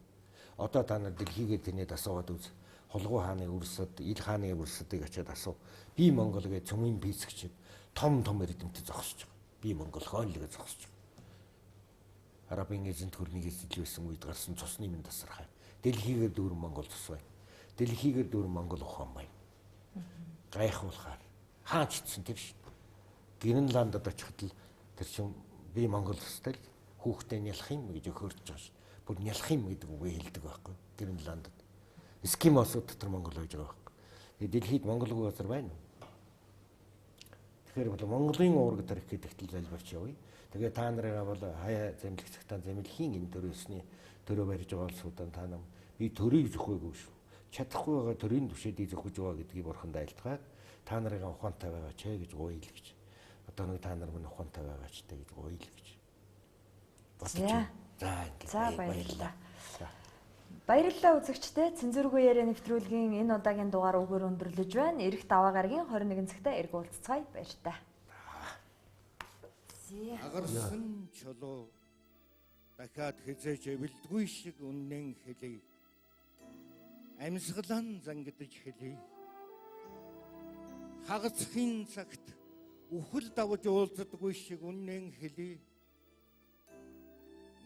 Одоо та нар дэлхийгээр тэнэд асуугаад үз. Хулгай хааны үрсэд, ил хааны үрсэдийг очиад асуу. Би Монгол гэж цөмийн пийсгч том том эрдэмтэд зогсож байгаа. Би Монгол хойно л гэж зогсож байгаа. Арабын эзэнт хөрнийг эзэлж байсан үед гарсан цусны минь тасархай. Дэлхийгээр дүүрэн Монгол цус байна. Дэлхийгээр дүүрэн Монгол ухаан байна. Гайхуулахаар хаач ицсэн тэр шин. Гренландд очиход л тэр чин би Монгол цустай л хүүхдээ нялх юм гэж өхөрч байгаа шин. Бүр нялх юм гэдэг үгээ хэлдэг байхгүй. Гренландд. Эскимосууд дотор Монгол байж байгаа байхгүй. Тэгээ дэлхийд монголгүй газар байна уу? Тэгэхээр бол Монголын уураг тарих гэдэгт л залбирч явъя. Тэгээ та нарыгаа бол хаяа зэмлэх цагтаа зэмлэхийн энэ төрөөсний төрөө барьж байгаа улсуудаа та нам би төрийг зөвхөөгүй шүү. Чадахгүй байгаа төрийн түвшээдийг зөвхөж байгаа гэдгийг бурханд айлтгаад та нарыгаа ухаантай байгаа ч гэж гуйл гэж. Одоо нэг та нар минь ухаантай байгаа ч гэж гуйл гэж. Бодож. За ингээд. За баярлалаа. Баярлалаа үзэгчдээ. Цензургүй яриа нэвтрүүлгийн энэ удаагийн дугаар үгээр өндөрлөж байна. Ирэх даваа гарагийн 21 цагта эрг уулзцгаая. Баяртай. Агарсан чулуу дахиад хизээж эвэлдгүй шиг үнэн хэлье. Амьсгалан зангидаж хэлье. Хагацхийн цагт үхэл давж уулздаггүй шиг үнэн хэлье.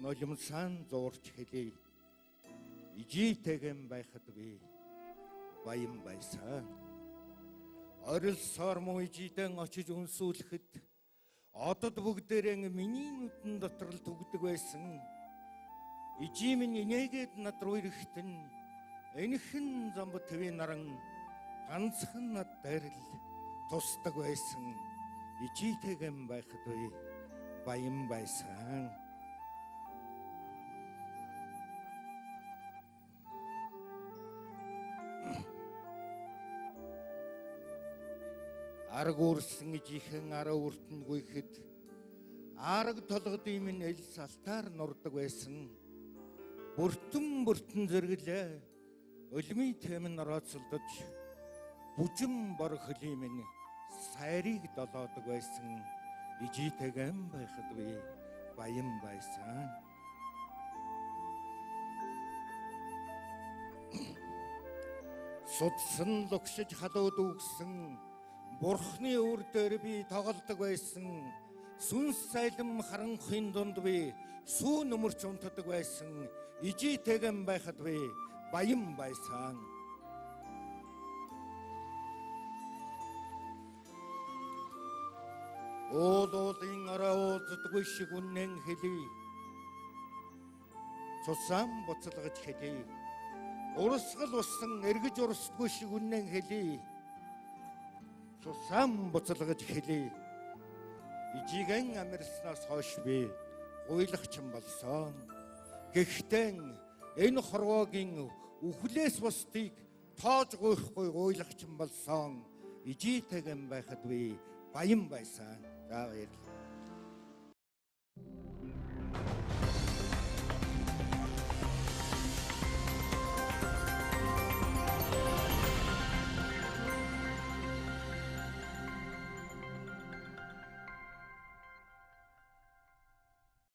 Нулимсан зуурч хэлье. Ижийтэйгэн байхад би баян байсан. Орилсоор муу ижидэн очиж үнсүүлэхэд одод бүгдээрэн миний нүдэн дотор л түгдэг байсан. Ижи минь инээгээд над руу ирэхэд нь энэхэн замб твийн наран ганцхан над дээр л тусдаг байсан. Ижийтэйгэн байхад би баян байсан. Арг үрсэн ижихэн араа үртэн гүйхэд арга толгодын минь эл салтаар нурдаг байсан. Бүртэн бүртэн зэрэглээ өлмийн тэмэн ороцолдож бүжин бор хөлийн минь сайрыг долоодог байсан. Ижийтэйгэн байхад би баян байсан. Судсан лугшиж халууд үгсэн Бурхны үр дээр би тоглодог байсан. Сүнс цайлам харанхуйн дунд би сүү нөмөрч унтдаг байсан. Ижийтэйгэн байхад би баян байсан. Уул уулын орой уулздаггүй шиг үнэн хэлье. Цусаан буцалгаж хэлье. Урсгал усан эргэж урсдаггүй шиг үнэн хэлье. Цусаан буцалгаж хэлье. Ижигэн амьарснаас хойш би гуйлагчин болсон. Гэхдээ энэ хорвоогийн үхлээс бусдыг тоож гуйхгүй гуйлагчин болсон. Ижийтэйгэн байхад би баян байсан. За баярлалаа.